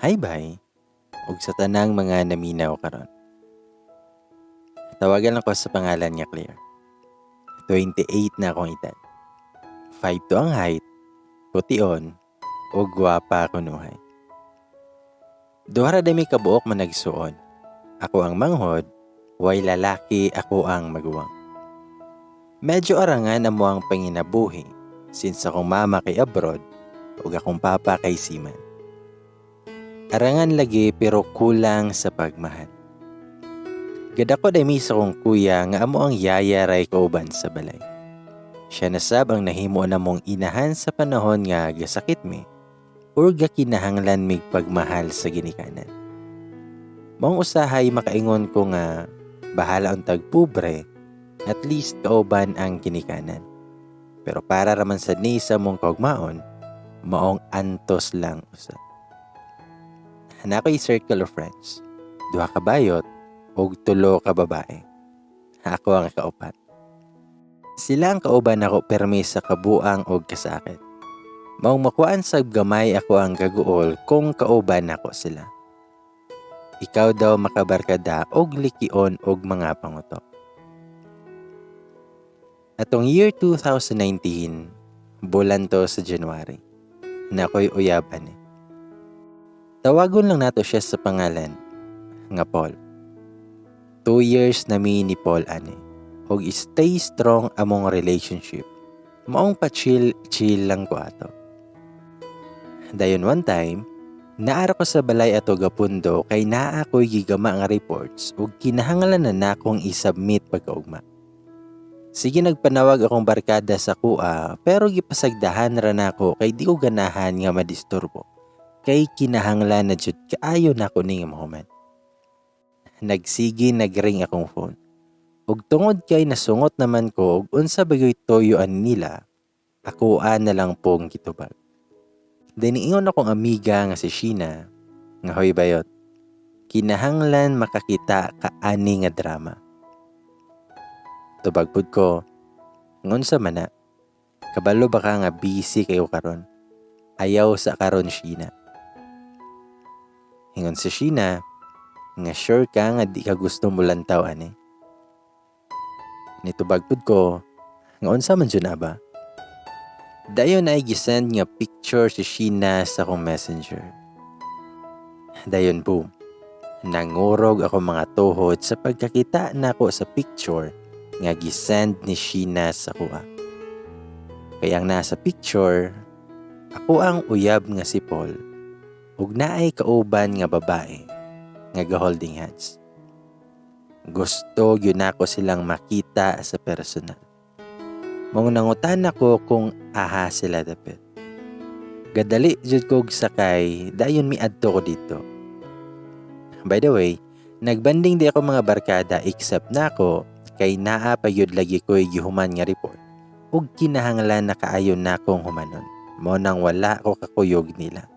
Hi bye, ug sa tanang mga naminaw karon. Tawagan lang ko sa pangalan nga Claire. 28 na akong edad. 5'2 ang height, pution, ug gwapa kunuhay. Duha ra mi kabuok managsuon. Ako ang manghod, way lalaki, ako ang maguwang. Medyo arangan amo ang panginabuhi since akong mama kay abroad ug akong papa kay seaman. Arangan lagi pero kulang sa pagmahal. Gadako day mi sa akong kuya nga amo ang yaya ray kauban sa balay. Siya na sab ang nahimo namong inahan sa panahon nga gasakit mi or gakinahanglan mig pagmahal sa ginikanan. Maong usahay makaingon ko nga bahala untag pobre, at least kauban ang ginikanan. Pero para raman sad ni sa mong kaugmaon, maong antos lang usa. Naa ko'y circle of friends. Duha ka bayot ug tulo ka babae. Ako ang kaupat. Sila ang kauban nako permi sa kabuang og kasakit. Maong makuan sa gamay ako ang kaguol kung kauban nako sila. Ikaw daw makabarkada og likion og mga pangutok. Atong year 2019, bulan to sa January. Naa ko'y uyab ani. Tawagon lang nato siya sa pangalan nga Paul. 2 years na mi ni Paul ani. Og stay strong among relationship. Maong pa chill chill lang ko ato. Dayon one time, naa ra ko sa balay ato gapundo kay naa ko'y gigama nga reports ug kinahanglan na nakong i-submit pagkaugma. Sige nagpanawag akong barkada sa akoa pero gipasagdahan ra nako kay di ko ganahan nga madisturbo. Kay kinahanglan na jud kaayo nako ni nga mahuman. Nagsige nagring akong phone. Ug tungod kay nasungot naman ko og unsa ba gyud tuyoan nila, akoa na lang pong gitubag. Then niingon akong amiga nga si Sheena, nga, "Hoy bayot, kinahanglan makakita ka ani nga drama." Tubag pud ko, "Ngunsa man na? Kabalo ba ka nga busy kayo karon? Ayaw sa karon, Sheena." Ingon si Sheena, nga, "Sure ka nga di ka gusto mulantaw ani?" Nitubag pud ko, nga, "Unsa man jud na ba?" Dayon ay gisend nga picture si Sheena sa akong Messenger. Dayon boom. Nangurog ako mga tuhod sa pagkakita nako sa picture nga gisend ni Sheena sa akoa. Kaya ang nasa picture, ako ang uyab nga si Paul ug naay kauban nga babae nga ga-holding hands. Gusto gyud nako silang makita sa personal. Maong nangutan ako kung aha sila dapit. Gadali jud kog sakay, dayon miadto ko didto. By the way, nagbanding di ako mga barkada except nako kay naa pa gyud lagi ko'y gihuman nga report ug kinahanglan na kaayo nakong humanon. Mao nang wala ko kakuyog nila.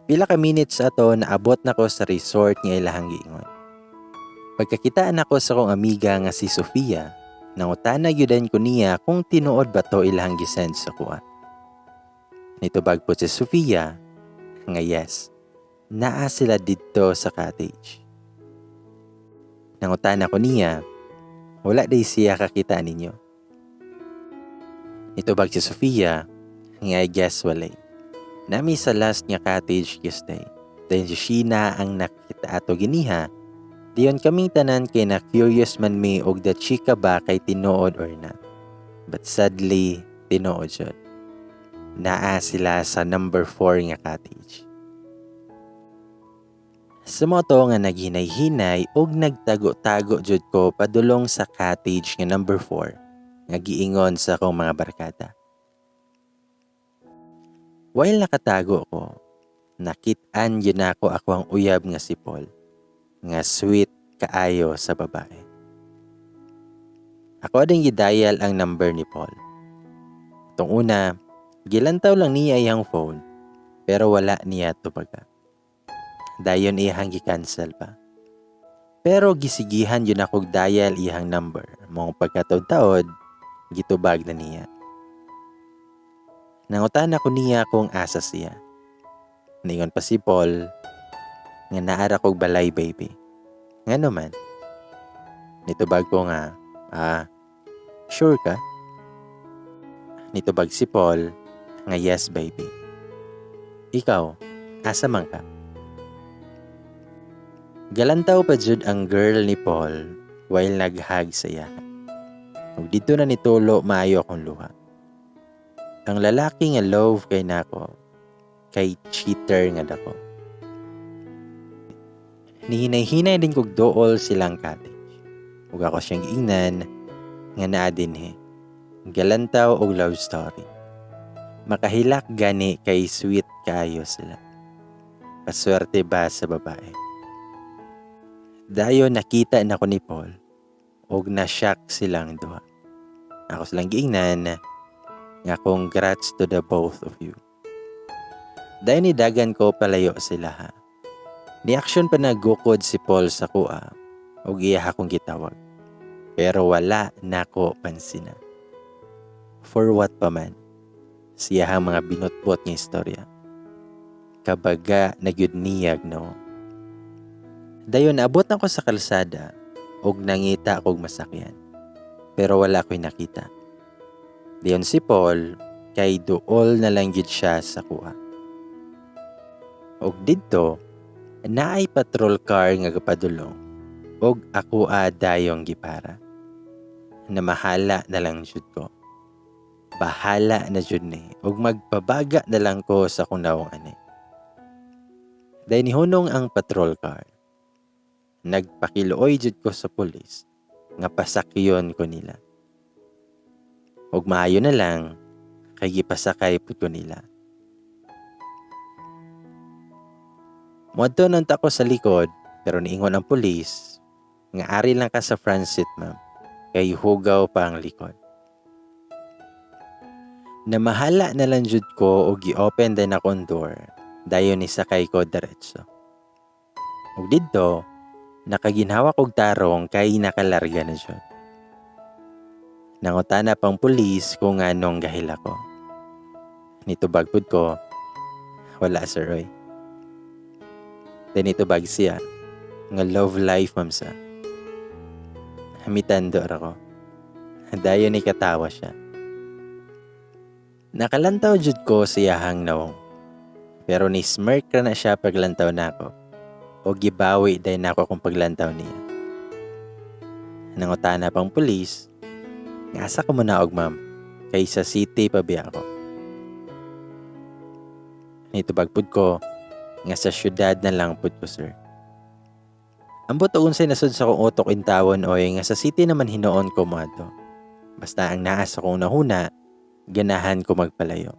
Pila ka minutes ato, naabot na ko sa resort nga ilahang giingon. Pagkakita nako sa akong amiga nga si Sofia, nangutana gyud ko niya kung tinuod ba to ilahang gisend sa akoa. Nitubag po si Sofia nga yes, naa sila didto sa cottage. Nangutana ko niya, wala day siya kakita ninyo? Nitubag si Sofia nga I guess walay. Naa mi sa last nga cottage stay. Dayon si Sheena ang nakita ato giniha. Diyon kaming tanan kay na curious man mi og the chika ba kay tinuod or not. But sadly, tinuod jud. Naa sila sa number 4 nga cottage. Sa mao to nga naghinay-hinay og nagtago-tago jud ko padulong sa cottage nga number 4 nga giingon sa akong mga barkada. While nakatago ko, nakit-an gyud nako ako ang uyab nga si Paul, nga sweet kaayo sa babae. Ako ding gidial ang number ni Paul. Tong una, gilantaw lang niya iyang phone, pero wala niya tubaga. Dayon iyang gi-cancel pa. Pero gisigihan gyud akong dial iyang number, maong pagkataod-taod, gitubag na niya. Nangutan ako niya kung asa siya. Niingon pa si Paul nga naa ra kog balay, baby. Ngano man? Nitubag ko nga, sure ka? Nitubag si Paul nga yes, baby. Ikaw, asa man ka? Galantaw pa jud ang girl ni Paul while naghag sa iya. Ug didto na nitulo maayo akong luha. Ang lalaki nga love kay nako, kay cheater nga dako. Nihinay-hinay din kog duol silang cottage. Ug ako siyang giingnan nga naa dinhi. Galantaw og love story. Makahilak gani kay sweet kaayo sila. Paswerte ba sa babae? Dayon nakita nako ni Paul og na-shock silang duha. Ako silang giingnan nga congrats to the both of you. Dayon nidagan ko palayo sila ha. Ni-action pa nagukod si Paul sa kuha og iya akong gitawag. Pero wala nako pansina. For what pa man? Siya ang mga binutbot nga istorya. Kabaga na gyud niyag no. Dayon naabot na ko sa kalsada og nangita kog masakyan. Pero wala ko'y nakita. Dayon si Paul kay duol na lang gyud siya sa kuha. Og didto naay patrol car nga gapadulong og ako dayong gipara. Namahala na lang jud ko. Bahala na jud ni og magpabaga na lang ko sa akong nawong ani. Dayon nihunong ang patrol car. Nagpakiluoy jud ko sa pulis nga pasakyon ko nila. Og maayo na lang kay gipasakay pud ko nila. Muadto nang ko sa likod pero niingon ang pulis nga ari lang ka sa front seat, ma'am, kay hugaw pa ang likod. Namahala na lang jud ko og gi-open din akong door dayon ni sakay ko diretso. Og didto nakaginhawa kog tarong kay nakalarga na jud. Nangutana pang pulis kung anong gahil ako. Nitubag pud ko, wala sir oy. Then nitubag siya, nga love life ma'am sa. Hamitando ra ko. Dayon ni katawa siya. Nakalantaw jud ko sa iyahang nawong. Pero ni smirk ra na siya paglantaw nako. O gibawi dayon nako akong paglantaw niya. Nangutana pang pulis, nga asa ko monaog ma'am, kay sa city pa biya ako. Nitubag pud ko, nga sa syudad na lang pud ko sir. Ambot og unsay nasud sa akong utok intawon oy nga sa city naman hinuon ko moadto. Basta ang naa sa akong nahuna, ganahan ko magpalayo.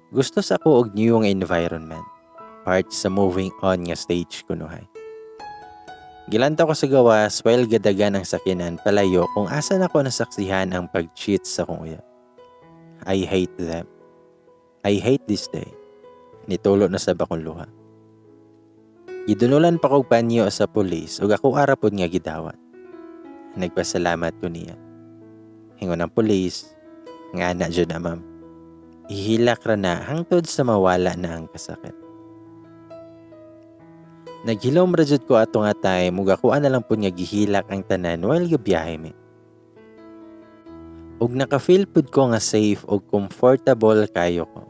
Gusto sa ako og new nga environment. Part sa moving on nga stage kunuhay. Gilantaw ko sa gawas while gadagan ang sakyanan palayo kung asa nako nasaksihan ang pag-cheat sa akong uyab. I hate them. I hate this day. Nitulo na sab akong luha. Gidunulan pa kog panyo sa pulis ug ako ara pod nga gidawat. Nagpasalamat ko niya. Ingon ang pulis, nga ana jud na ma'am. Ihilak ra na hangtod sa mawala na ang kasakit. Naghilom ra jud ko ato nga time ug ako na lang pud nga gihilak ang tanan while gabiyahe mi. Ug naka-feel pud ko nga safe ug comfortable kayo ko.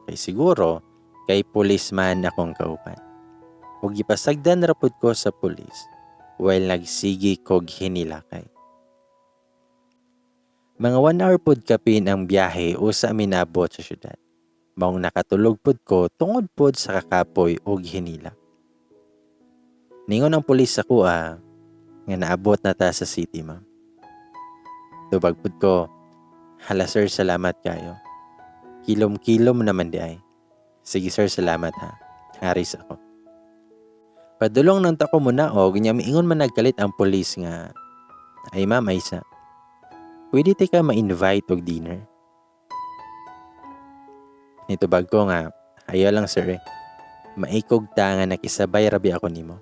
Kay siguro kay policeman akong kauban. Ug gipasagdan ra pud ko sa pulis while nagsigi kog hinilakay. Mga 1 hour pud kapin ang biyahe usa mi naabot sa syudad. Maong nakatulog pud ko tungod pud sa kakapoy ug hinila. Ningon ang pulis sa kuha nga naabot na ta sa city, ma'am. Tubag pud ko, hala sir, salamat kayo. Kilom-kilom naman di ay. Sige sir, salamat ha. Haris ako. Padulong nang tako muna og nya miingon man nagkalit ang pulis nga, ay ma'am, ay sa. Pwede ti ka ma-invite og dinner? Nitubag ko nga, ayaw lang sir eh. Maikog ta nga nakisabay rabi ako nimo.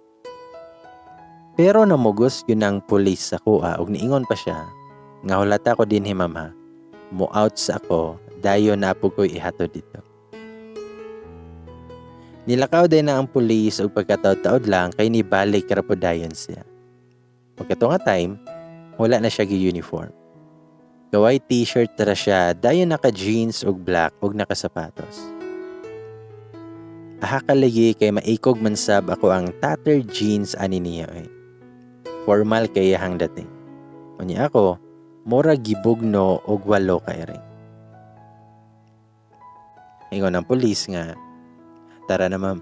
Pero namugos yun ang pulis sa kuha og niingon pa siya nga hulata ko dinhi ma'am ha. Mo out sa ako, dayon na po ko'y ihatod dito. Nilakaw din na ang pulis og pagkataod-taod lang kay nibalik ra pud dayon siya. Pagkato nga time, wala na siya gi-uniform. Kaway t-shirt ra siya, dayon naka jeans og black og nakasapatos. Aha kalagi kay maikog man sab ako ang tattered jeans ani niya eh. Formal kay iyahang dating. Unya ako, mura gibugno og walo ka iring. Ingon ang pulis nga, "Tara na, ma'am."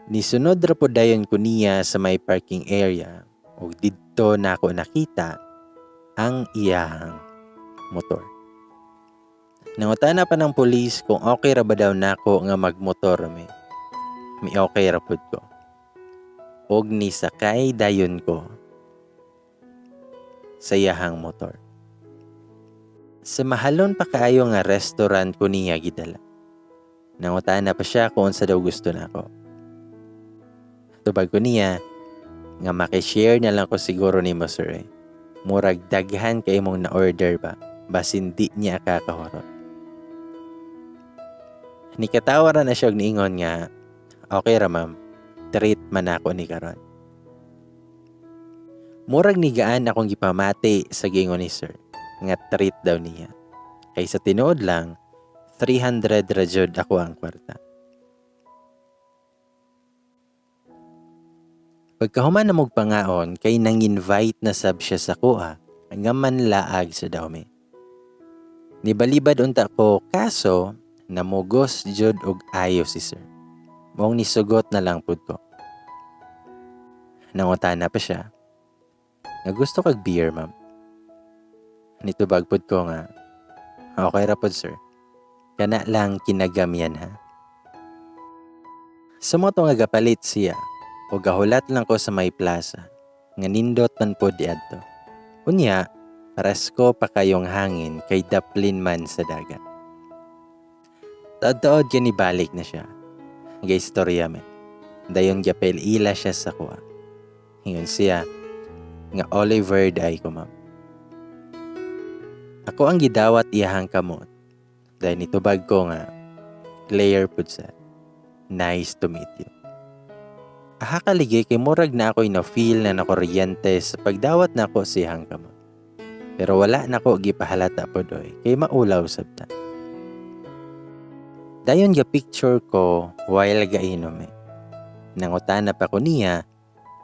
Nisunod ra po dayon ko niya sa may parking area ug didto nako nakita ang iyahang motor. Nangutana pa ng pulis kung okay ra ba daw nako nga magmotor mi. Mi okay ra pud ko. Og nisakay dayon ko sa iyahang motor. Sa mahalon pa kaayo nga restaurant ko niya gidala. Nangutana pa siya kung unsa daw gusto nako. Tubag ko niya nga maki-share na lang ko siguro nimo, sir eh. Murag daghan kay mong na-order ba, basin di niya kakahurot. Nikatawa ra na siya og niingon nga, "Okay ra, ma'am, treat man ako ni karon." Murag nigaan akong gipamati sa giingon ni sir nga treat daw niya. Kay sa tinuod lang, 300 ra jud ako ang kwarta. Pagkahuman na mog pangaon kay nang-invite na sab siya sa kuha nga manlaag sa dawmi. Nibalibad unta ko kaso namugos jud og ayo si sir. Maong nisugot na lang pud ko. Nangutana pa siya nga gusto kag beer, ma'am. Nitubag pud ko nga okay ra pud, sir. Kana lang kinagamyan ha. Sumoto nga gapalit siya o gahulat lang ko sa may plaza nga nindot man pod diadto. Unya, presko pa kayong hangin kay daplin man sa dagat. Taod-taod kay nibalik na siya. Ga-istorya me. Dayon gapel ila siya sa kuha. Ingon siya nga Oliver day ko, ma'am. Ako ang gidawat iyahang kamot. Dahil nitubag ko nga, "Claire pud sa. Nice to meet you." Aha kaligi kay murag na ako'y na-feel na nakuryente sa pagdawat nako siyang kamot. Pero wala nako gipahalata pod oy, kay maulaw sabta. Dayon ga picture ko while gainom eh. Nangutana pa ko niya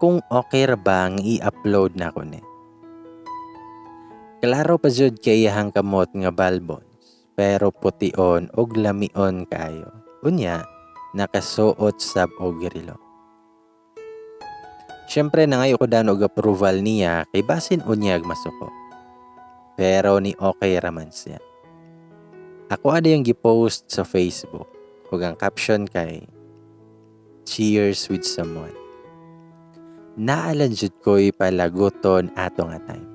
kung okay ra ba nga i-upload na ko ni. Klaro pa jud kay iyahang kamot nga balbons, pero pution og lamion kaayo. Unya, nakasuot sab og relo. Siyempre nangayo ko dan og approval niya kay basin unyag masuko. Pero ni okay raman siya. Ako ada yung gipost sa Facebook ug ang caption kay "Cheers with someone." Naalan jud ko'y palaguton ato nga time.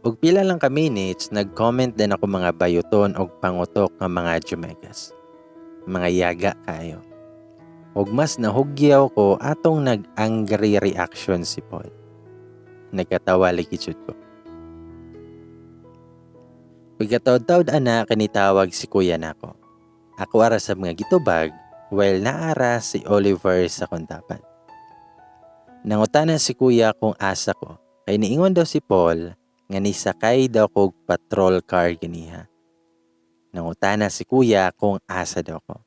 Ug pila lang ka minutes, nag-comment din ako mga bayuton og pangutok nga mga Jumegas. Mga yaga kayo. Ug mas nahugyaw ko atong nag-angry reaction si Paul. Nagkatawa lagi jud ko. Pagkataod-taod ana kanitawag si kuya nako. Ako ara sa mga gitubag while naara si Oliver sa kontapan. Nangutana si kuya kung asa ko. Kay niingon daw si Paul nga nisakay daw kog patrol car ganiha. Nangutana si kuya kung asa daw ko.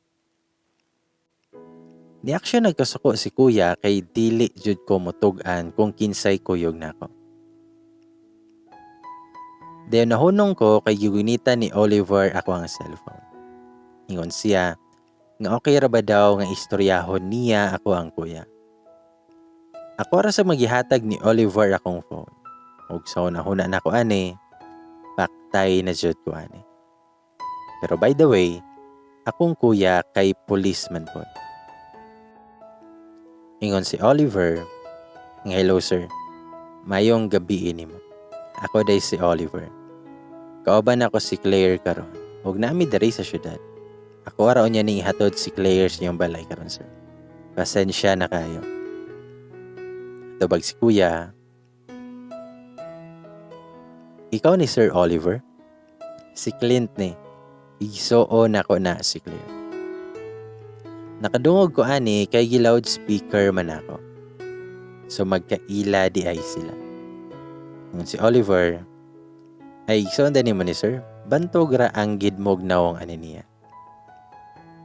Ni-action nagkasuko si kuya kay dili jud ko mutug-an kung kinsay kuyog nako. Dayon nahunong ko kay gigunitan ni Oliver ako ang cellphone. Ingon siya nga okay ra ba daw nga istoryahon niya ako ang kuya. Ako ra sa magihatag ni Oliver akong phone. Ug sa una-huna nako ani, paktay na jud ko ani. Pero by the way, akong kuya kay policeman pod. Ingon si Oliver, nga hello sir, mayong gabi nimo. Ako day si Oliver. Kauban ako si Claire karon. Ug nami diri sa syudad. Ako ara unya ning ihatod si Claire sa iyong balay karon, sir. Pasensya na kayo. Tubag si kuya, ikaw ni Sir Oliver? Si Clint ni. Igsuon nako na si Claire. Nakadungog ko ani kay gi-loudspeaker man ako. So magkaila di ay sila. Ingon si Oliver, "Ay, igsoon nimo ni sir, bantog ra ang gidmog nawong ani niya."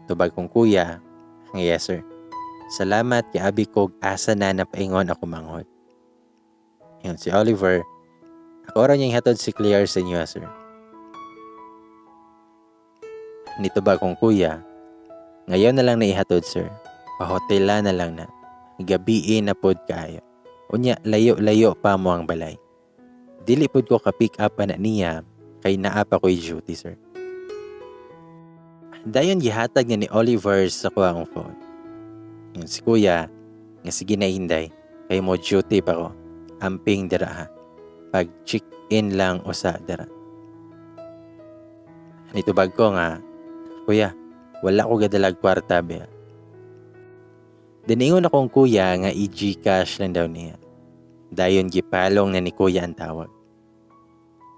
Tubag kong kuya, nga, "Yes sir. Salamat kay abi kog asa na napaingon ako manghod." Ingon si Oliver, "Ako ra niyang hatod si Claire sa inyo, sir." Nitubag kong kuya, "Ngayon na lang na ihatod, sir. Pahotela na lang na. Gabii na pod kaayo. Unya, layo-layo pa mo ang balay. Dili pod ko ka-pick up ana niya kay naa pa ko'y duty, sir." Dayon gihatag niya ni Oliver sa kuha ang phone. Ingon si kuya, nga, "Sige na inday, kay mo duty pa ko. Amping dira ha. Pag check-in lang usa dira." Nitubag ko nga, "Kuya, wala ko gadalag kwarta ba." Diningon akong kuya nga i-GCash lang daw niya. Dayon gipalong na ni kuya ang tawag.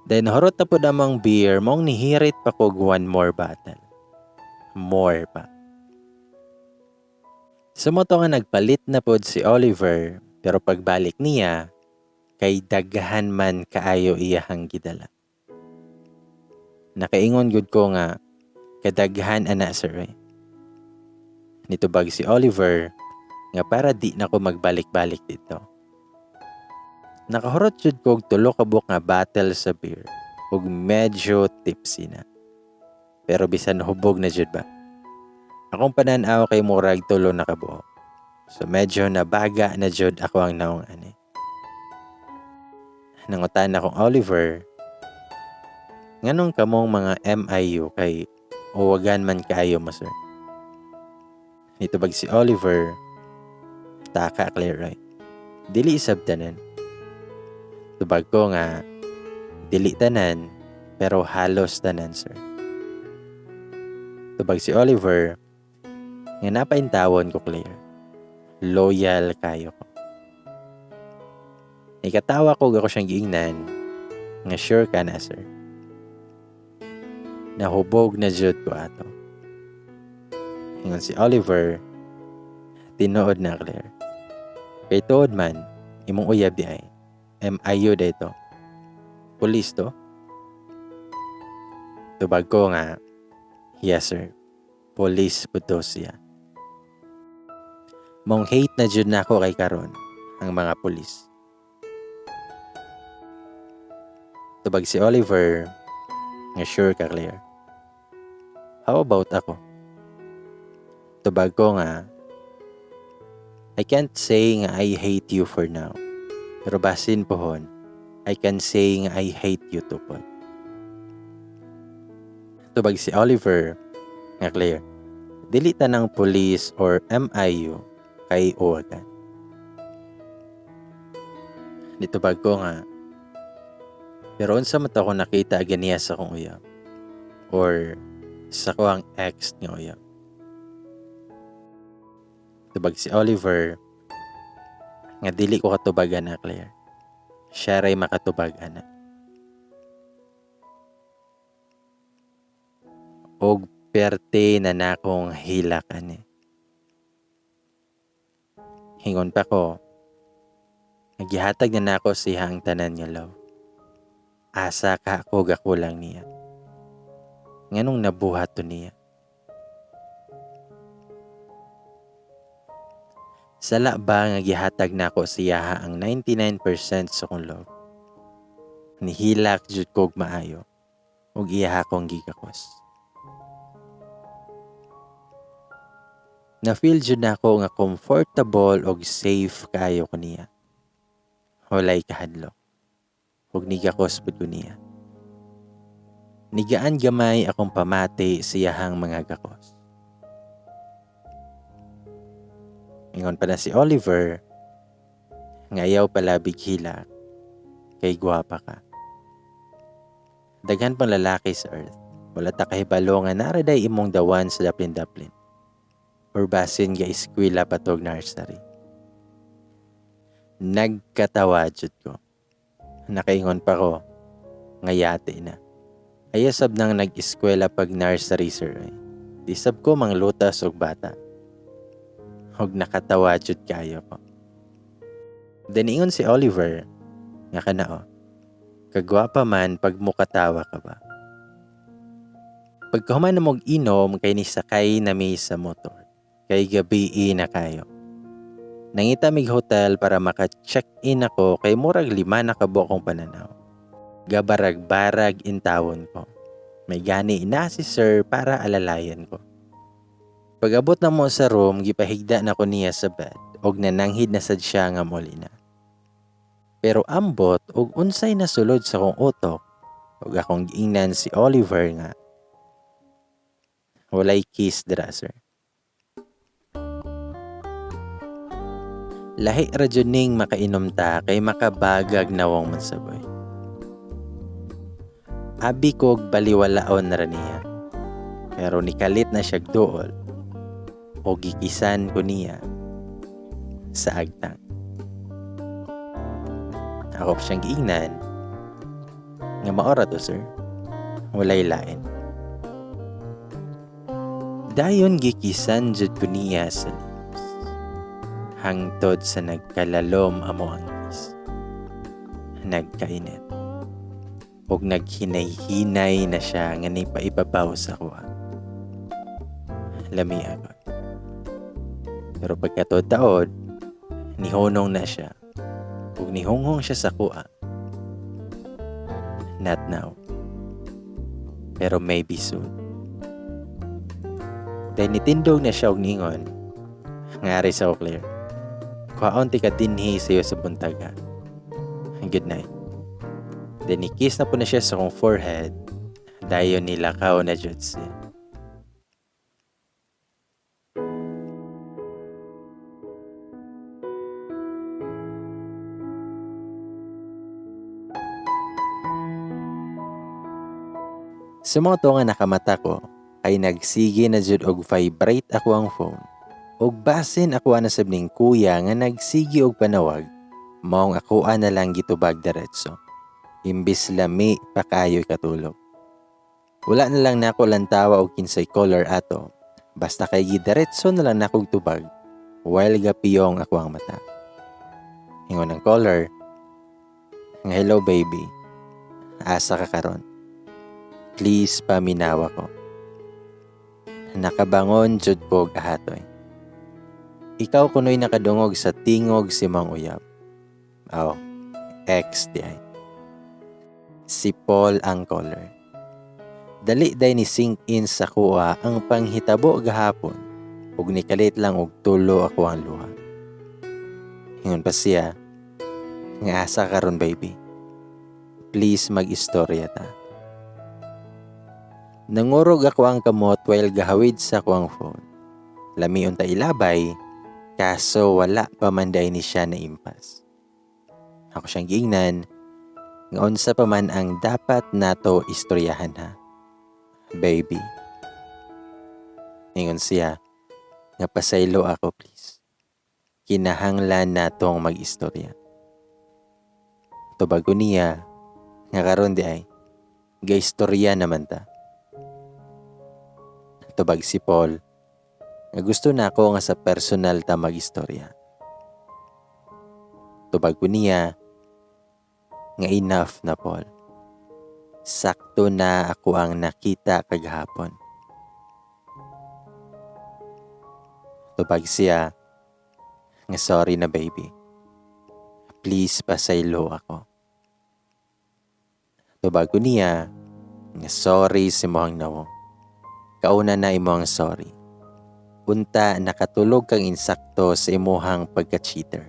Then horot na pod among beer, mong nihirit pa kog one more bottle. More pa. Sumoto nga nagpalit na pod si Oliver, pero pagbalik niya, kay daghan man kaayo iyahang gidala. Nakaingon gud ko nga, "Kadaghan ana, sir eh." Nitubag si Oliver nga para di na ko magbalik-balik dito. Nakahurot jud kog tulo ka buok nga bottle sa beer ug medyo tipsy na. Pero bisan hubog na jud ba, akong panan-aw kay murag tulo na kabuok. So medyo nabaga na jud ako ang naong ani. Nangutan akong Oliver, "Nganong kamong mga MIU kay uwagan man kaayo mo, sir?" Nitubag si Oliver, "Taka, Claire, right? Dili isab tanan." Tubag ko nga, "Dili tanan, pero halos tanan, sir." Tubag si Oliver, nga, "Napaintawon ko, Claire. Loyal kayo ko." Ikatawa ko ako siyang giingnan nga, "Sure ka na, sir?" Nahubog na jud ko ato. Ingon si Oliver, "Tinuod na, Claire. Kay tuod man, imong uyab di ay MIU dito. Police to?" Tubag ko nga, "Yes sir, police po to siya." Mong hate na jud nako kay karon ang mga pulis. Tubag si Oliver, nga, "Sure ka, Claire? How about ako?" Tubag ko nga, "I can't say nga I hate you for now. Pero basin pohon, I can say nga I hate you too pod." Tubag si Oliver, nga, "Claire, dili tanang police or MIU kay uwagan." Nitubag ko nga, "Pero unsa man to ako nakita ganiya sa akong uyab or sa akong ex nga uyab?" Tubag si Oliver, nga, "Dili ko katubag ana, Claire. Siya ray makatubag ana." Og perte na nakong hilak ani. Hingon pa ko, nagihatag na nako siya ang tanan nga love. Asa ka ako gakulang niya? Nganong nabuhat to niya? Sala ba nga gihatag nako siya ang 99% sa kong love? Nihilak jud kog maayo ug iya akong gigakos. Na-feel jud nako nga comfortable og safe kaayo ko niya. Walay kahadlok. Ug nigakos pud ko niya. Nigaan gamay akong pamati sa iyahang mga gakos. Ingon pa na si Oliver, nga ayaw palabig hilak, kay gwapa ka. Daghan pang lalaki sa earth, wala ta kahibalo nga naraday imong dawan sa daplin-daplin. Or basin ga eskwela patog nursery. Nagkatawa jud ko. Nakaingon pa ko, nga yate na. Ayaw sab nang nag-eskwela pag nursery, sir. Ay. Di sab ko manglutas og bata. Og nakatawa jud kayo ko. Then ingon si Oliver nga kanao, kagwapa man pag mukatawa ka ba. Pagkahuman na mog inom kay nisakay nami sa motor. Kay gabi na kayo. Nangita mig hotel para maka-check-in ako kay murag 5 na kabuok akong pananaw. Gabarag-barag intawon ko. May gani na si sir para alalayan ko. Pag-abot na mo sa room, gipahigda na ko niya sa bed og nananghid na sad siya nga muli na. Pero ambot og unsay nasulod sa akong utok og akong giingnan si Oliver nga walay kiss dira, sir. Lahi ra jud ning makainom ta kay makabagag nawong mansaboy. Abi kog baliwalaon ra niya. Pero nikalit na siyag duol o gikisan ko niya sa agtang. Ako pa siyang giingnan nga maora to, sir. Walay lain. Dayon gikisan jud ko niya sa lips. Hangtod sa nagkalalom amo ang kiss. Nagkainit. Og naghinay-hinay na siya nga nipaibabaw sa kuha. Lami agad. Pero pagkatuod-taod, nihunong na siya. Ug nihunghong siya sa kuha. Not now. Pero maybe soon. Dahil nitindog na siya og ningon, ngari sa ko, Claire. Kuhaon ti ka dinhi sa'yo sa buntaga. Good night. Then ni-kiss na po na siya sa akong forehead. Dayon nilakaw na jud siya. Sa mga to nga nakamata ko, ay nagsige na jud og vibrate ako ang phone. Og basin ako na sab ning kuya nga nagsige og panawag, maong akoa na lang gitubag diretso. Imbis lami pa kayo'y katulog. Wala na lang nako lantawa og kinsay color ato, basta kay gidiretso na lang nakog tubag while gapiyong ako ang mata. Ingon ang caller, nga hello baby, asa ka karon? Please paminawa ko. Nakabangon jud ko og ahatoy. Ikaw kuno'y nakadungog sa tingog si Mang Uyab. Aw, ex di ay. Si Paul ang caller. Dali day ni sink in sa kuha ang panghitabo gahapon ug nikalit lang og tulo ako ang luha. Ingon pa siya, nga asa karon baby. Please mag-istorya ta. Nangurog ako ang kamot while gahawid sa kuang phone. Lami unta ilabay, kaso wala pa man day ni siya na impas. Ako siyang giingnan, nga unsa pa man ang dapat nato istoryahan ha, baby. Ingon siya, nga pasaylo ako please. Kinahanglan natong mag-istorya. Tubago niya, nga karon di ay, ga-istorya naman ta. Tubag si Paul, nga gusto na ako nga sa personal ta mag-istorya. Tubag ko niya, nga enough na Paul. Sakto na ako ang nakita kagahapon. Tubag siya, nga sorry na baby. Please pasaylo ako. Tubag ko niya, nga sorry si mohang nawong. Kauna na imo ang sorry. Unta nakatulog kang insakto sa imuhang pagka-cheater.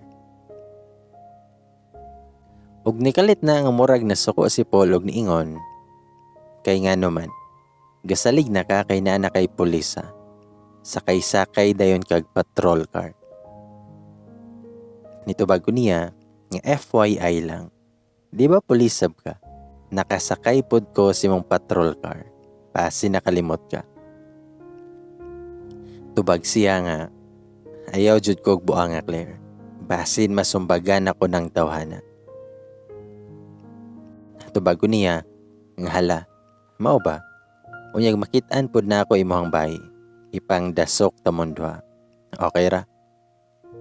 Ug nikalit na nga murag nasuko si Paul og niingon, kay nga naman, gasalig na ka kay naa na kay pulis ha. Sakay-sakay dayon kag patrol car. Nitubag ko niya nga FYI lang. Di ba pulis sab ka? Nakasakay pod ko sa imong patrol car. Pasi nakalimot ka. Tubag siya nga, ayaw jud ko og buang nga Claire. Basin masumbagan ako ng tawhana. Tubag ko niya, nga hala, mao ba? Unyag makit-an pod na ako imuhang bayi. Ipang dasok tamon duha. Okay ra?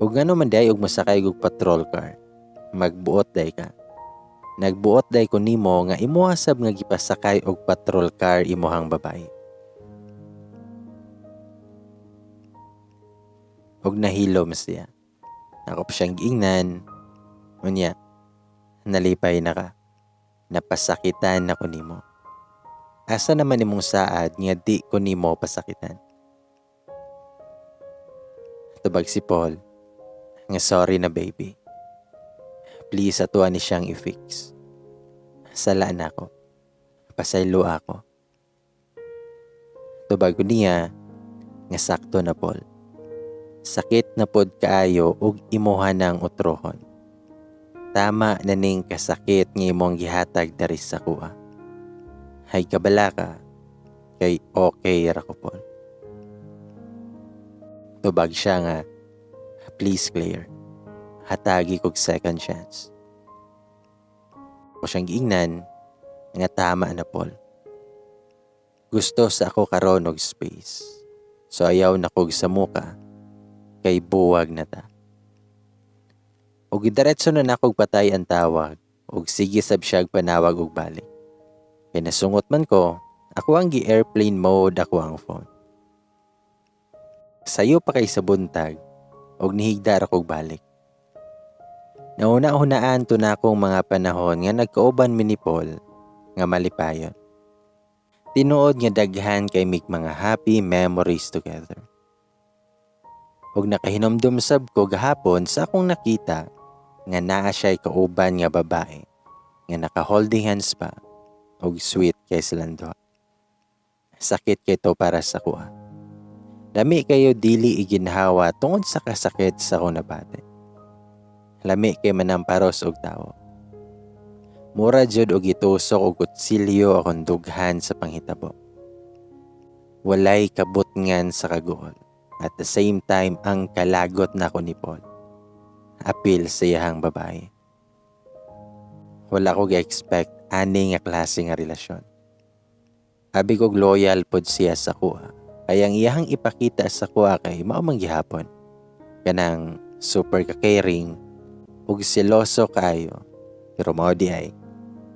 Ug ngano man diay og mosakay og patrol car, magbuot day ka. Nagbuot day ko nimo nga imuha sab nga gipasakay og patrol car imuhang babae. Ug nahilom siya. Ako pa siyang giingnan. Unya, nalipay na ka. Napasakitan na ko nimo. Asa naman imong saad nga di ko nimo pasakitan? Tubag si Paul, nga sorry na baby. Please atuan ni siyang i-fix. Sala na ako. Pasaylo ako. Tubag ko niya nga sakto na Paul. Sakit na pod kaayo og imuha ng utrohon. Tama na ning kasakit nga imong gihatag diri sa kuha. Hay kabala ka, kay okay ra ko Paul. Tubag siya nga, please Claire, hatagi kog second chance. Ako siyang giingnan nga tama na Paul. Gusto sa ako karon og space. So ayaw na kog sa muka, kay buwag na ta. Og gidiretso na nakog patay ang tawag, og sige sab siyag panawag og balik. Kay nasungot man ko, ako ang gi-airplane mode ako ang phone. Sayo pa kay sa buntag, og nihigda ra kog balik. Nauna-hunaan to na akong mga panahon nga nagkauban mi ni Paul nga malipayon. Tinuod nga daghan kay mig mga happy memories together. Og nakahinomdom sab ko gahapon sa akong nakita nga naa siya'y kauban nga babae nga naka-holding hands pa og sweet kay silang duha. Sakit kay to para sa kuha. Lami kayo dili iginhawa tungod sa kasakit sa akong nabati. Lami kay manamparos og tawo. Mura jud og gitusok og kutsilyo akong dughan sa panghitabo. Walay kabutngan sa kaguol. At the same time, ang kalagot na ko ni Paul. Apil sa iyahang babae. Wala ko gi-expect ani nga klase nga relasyon. Abi kog loyal pod siya sa kuha. Kaya ang iyahang ipakita sa kuha kay mao man gihapon. Kanang super ka-caring ug seloso kaayo. Pero mao di ay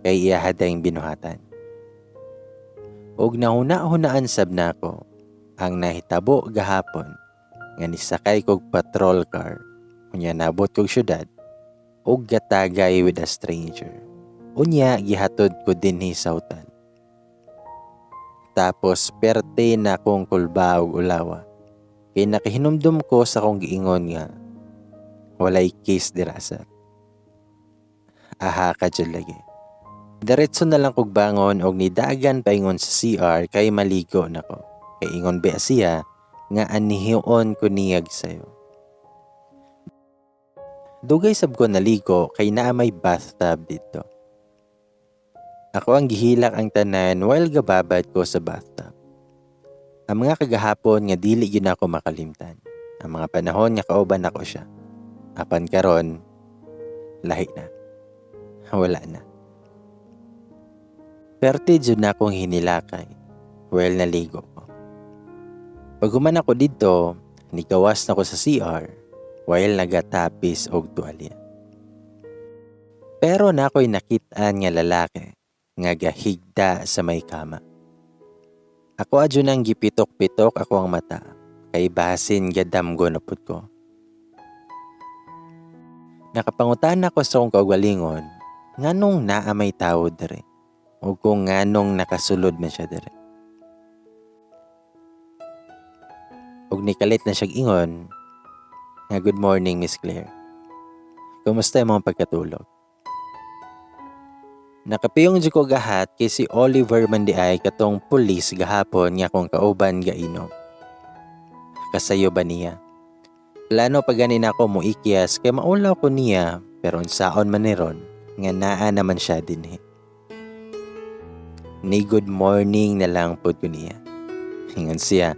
kay iyaha dayong binuhatan. Ug nahuna-hunaan sab nako ang nahitabo gahapon nga nisakay kog patrol car unya nabot kog syudad ug gatagay with a stranger. Unya gihatod ko dinhi sa hotel. Tapos perte na akong kulba og ulawa. Kay nakahinumdum ko sa akong giingon nga walay kiss dira sir. Aha ka jud lagi. Diretso na lang kog bangon og nidagan paingon sa CR kay maligo nako. Kay ingon ba siya nga anihion ko niyag sayo. Dugay sab ko naligo kay naa may bathtub dito. Ako ang gihilak ang tanan while gababad ko sa bathtub. Ang mga kagahapon nga dili gyud nako makalimtan. Ang mga panahon nga kauban nako siya. Apan karon lahi na. Wala na. Perte jud na akong hinilakay while naligo ko. Paghuman ako didto, nigawas na ko sa CR while nagatapis og tuwalya. Pero na ako'y nakit-an nga lalaki nga gahigda sa may kama. Ako adyo nang gipitok-pitok ako ang mata kay basin gadamgo na pud ko. Nakapangutan ako sa akong kaugalingon nganong naa may tawo diri o kung nganong nakasulod man siya diri. Og nikalit na siyang ingon nga good morning Miss Claire. Kumusta imong pagkatulog? Nakapiyong jud ko gahat kay si Oliver man di ay katong pulis gahapon nga akong kauban gainom. Kasayo ba niya? Plano pa gani nako moikyas kay maulaw ko niya pero unsaon man ni ron nga naa naman siya dinhi. Ni good morning na lang pod ko niya. Ingon siya,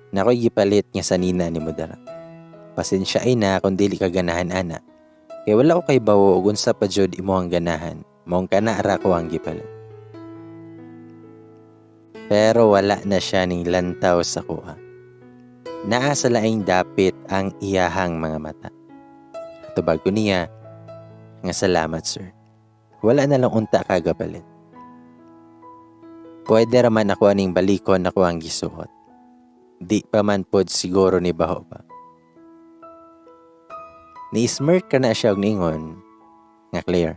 nakoy gipalit nga sanina ni mo dara. Pasensya ay na kung dili ka ganahan ana. Kay wala ko kay bawo ug unsa pa jud imong ganahan. Maong kana ra ko ang gipalit. Pero wala na siya ning lantaw sa kuha. Naa sa laing dapit ang iyahang mga mata. Tubag ko niya nga salamat, sir. Wala na lang unta kagabalit. Pwede raman ako aning balikon ako ang gisuot. Di pa man pod siguro ni baho pa. Ni-smirk ka na siya og ningon nga, "Claire,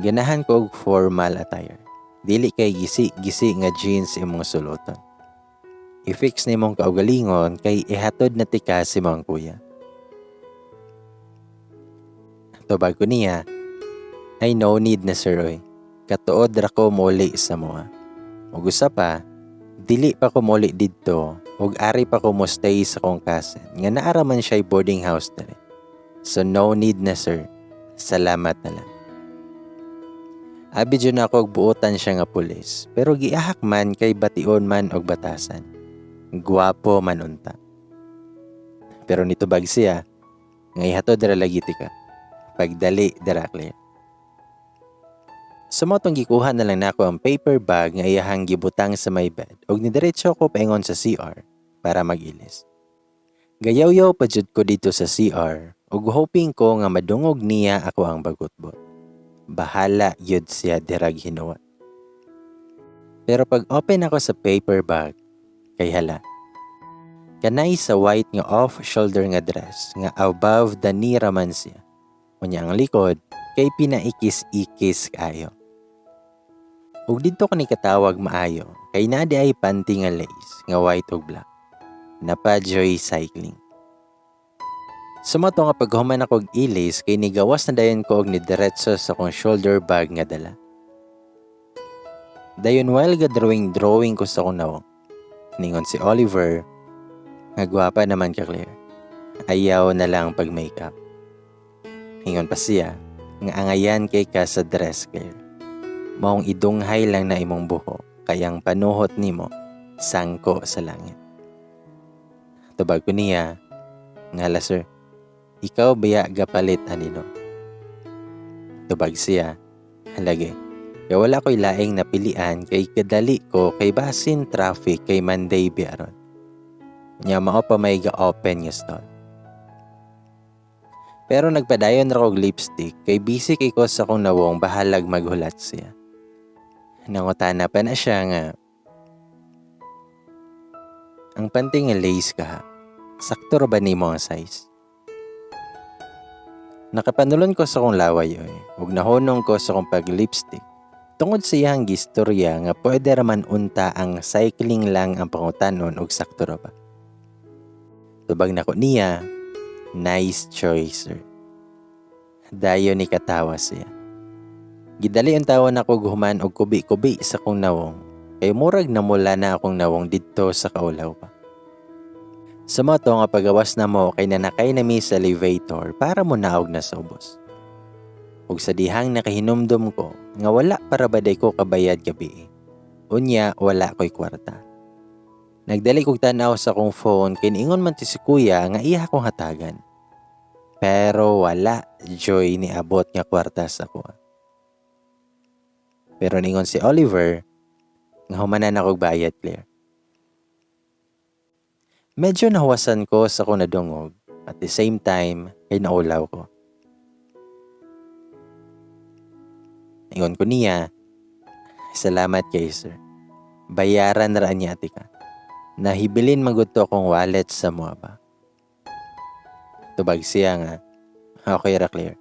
ganahan ko og formal attire. Dili kay gisi-gisi nga jeans imong suluton. I-fix nimong kaugalingon kay ihatod na tika si imong kuya." Tubag ko niya, "Ay, no need na, sir, oy. Katuod ra ko muli sa moa. Ug usa pa, dili pa ko muli didto ug ari pa ko mo stay sa kong cousin nga naa ra man siya boarding house diri. So no need na, sir. Salamat na lang." Abi jud nako og buotan siya nga pulis, pero giahak man kay bation man og batasan. Gwapo man unta. Pero nitubag siya nga ihatod ra lagi tika. Pagdali dira, Claire. Sa mao tong gikuha na lang nako ang paper bag nga iyahang gibutang sa may bed ug nidiretso ko paingon sa CR para mag-ilis. Gayawyaw pa jud ko dito sa CR ug hoping ko nga madungog niya ako ang bagutbot. Bahala yud siya dirag hinuwat. Pero pag open ako sa paper bag, kay hala. Kanay sa white nga off-shoulder nga dress nga above the knee raman siya. Unya ang likod kay pinaikis-ikis kaayo. Ug didto ko ni katawag maayo kay naa di ay panty nga lace nga white ug black. Napa-joy cycling. Sa mao to nga paghuman ako og ilis kay nigawas na dayon ko og nidiretso sa akong shoulder bag nga dala. Dayon while ga drawing drawing ko sa akong nawong, ningon si Oliver nga gwapa naman ka, Claire. Ayaw na lang pag makeup. Ingon pa siya nga angayan kay ka sa dress, Claire. Maong idunghay lang na imong buhok kayang panuhot nimo sangko sa langit. Tubag ko niya nga, "Hala, sir, ikaw baya gapalit anino?" Tubag siya, "Halagi. Kaya wala ko'y laing napilian kay kadali ko kay basin traffic kay Monday biaron. Nya mao pa may ga-open nga stall." Pero nagpadayon ra kog lipstick kay busy kay ko sa akong nawong bahalag maghulat siya. Nangutana pa na siya nga, "Ang panty nga lace ka, sakto ra ba nimo ang size?" Nakapanulon ko sa akong laway oy, ug nahunong ko sa akong pag-lipstick. Tungod sa iyang gistorya nga pwede raman unta ang cycling lang ang pangutanon og sakto ra ba. Tubag nako niya, "Nice choice, sir." Dayon ni katawa siya. Gidali ang tawa nako guhuman og kubi-kubi sa akong nawong kay murag namula na akong nawong didto sa kaulaw pa. Sa mao to nga pagawas na mo kay nanakay nami sa elevator para mo naog na sa ubos. Ug sa dihang nakahinumdum ko nga wala para baday ko kabayad gabi. Unya wala ko'y kwarta. Nagdali kog tan-aw sa akong phone kay niingon man ti si kuya nga iya akong hatagan. Pero wala joy ni abot nga kwarta sa kuha. Pero ningon si Oliver nga humanan ako bayad, Claire. Medyo nahuwasan ko sa akong nadungog, at the same time kay naulaw ko. Ingon ko niya, "Salamat kay sir. Bayaran ra niya ati ka. Nahibilin magud to akong wallet sa mua ba." Tubag siya nga, "Okay ra, Claire.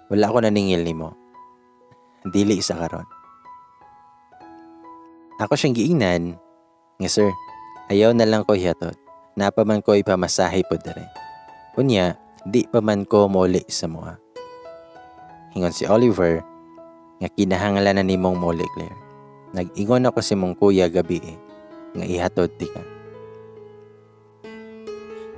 Wala ko naningil nimo. Dili sa karon." Ako siyang giingnan nga, "Sir, ayaw na lang ko hihatod. Napa man ko ipamasahe po dere. Unya, di pa man ko muli sa mua." Ingon si Oliver nga kinahanglan na nimong muli, Claire. Nag-ingon ako si mong kuya gabi eh, nga ihatod ti ka.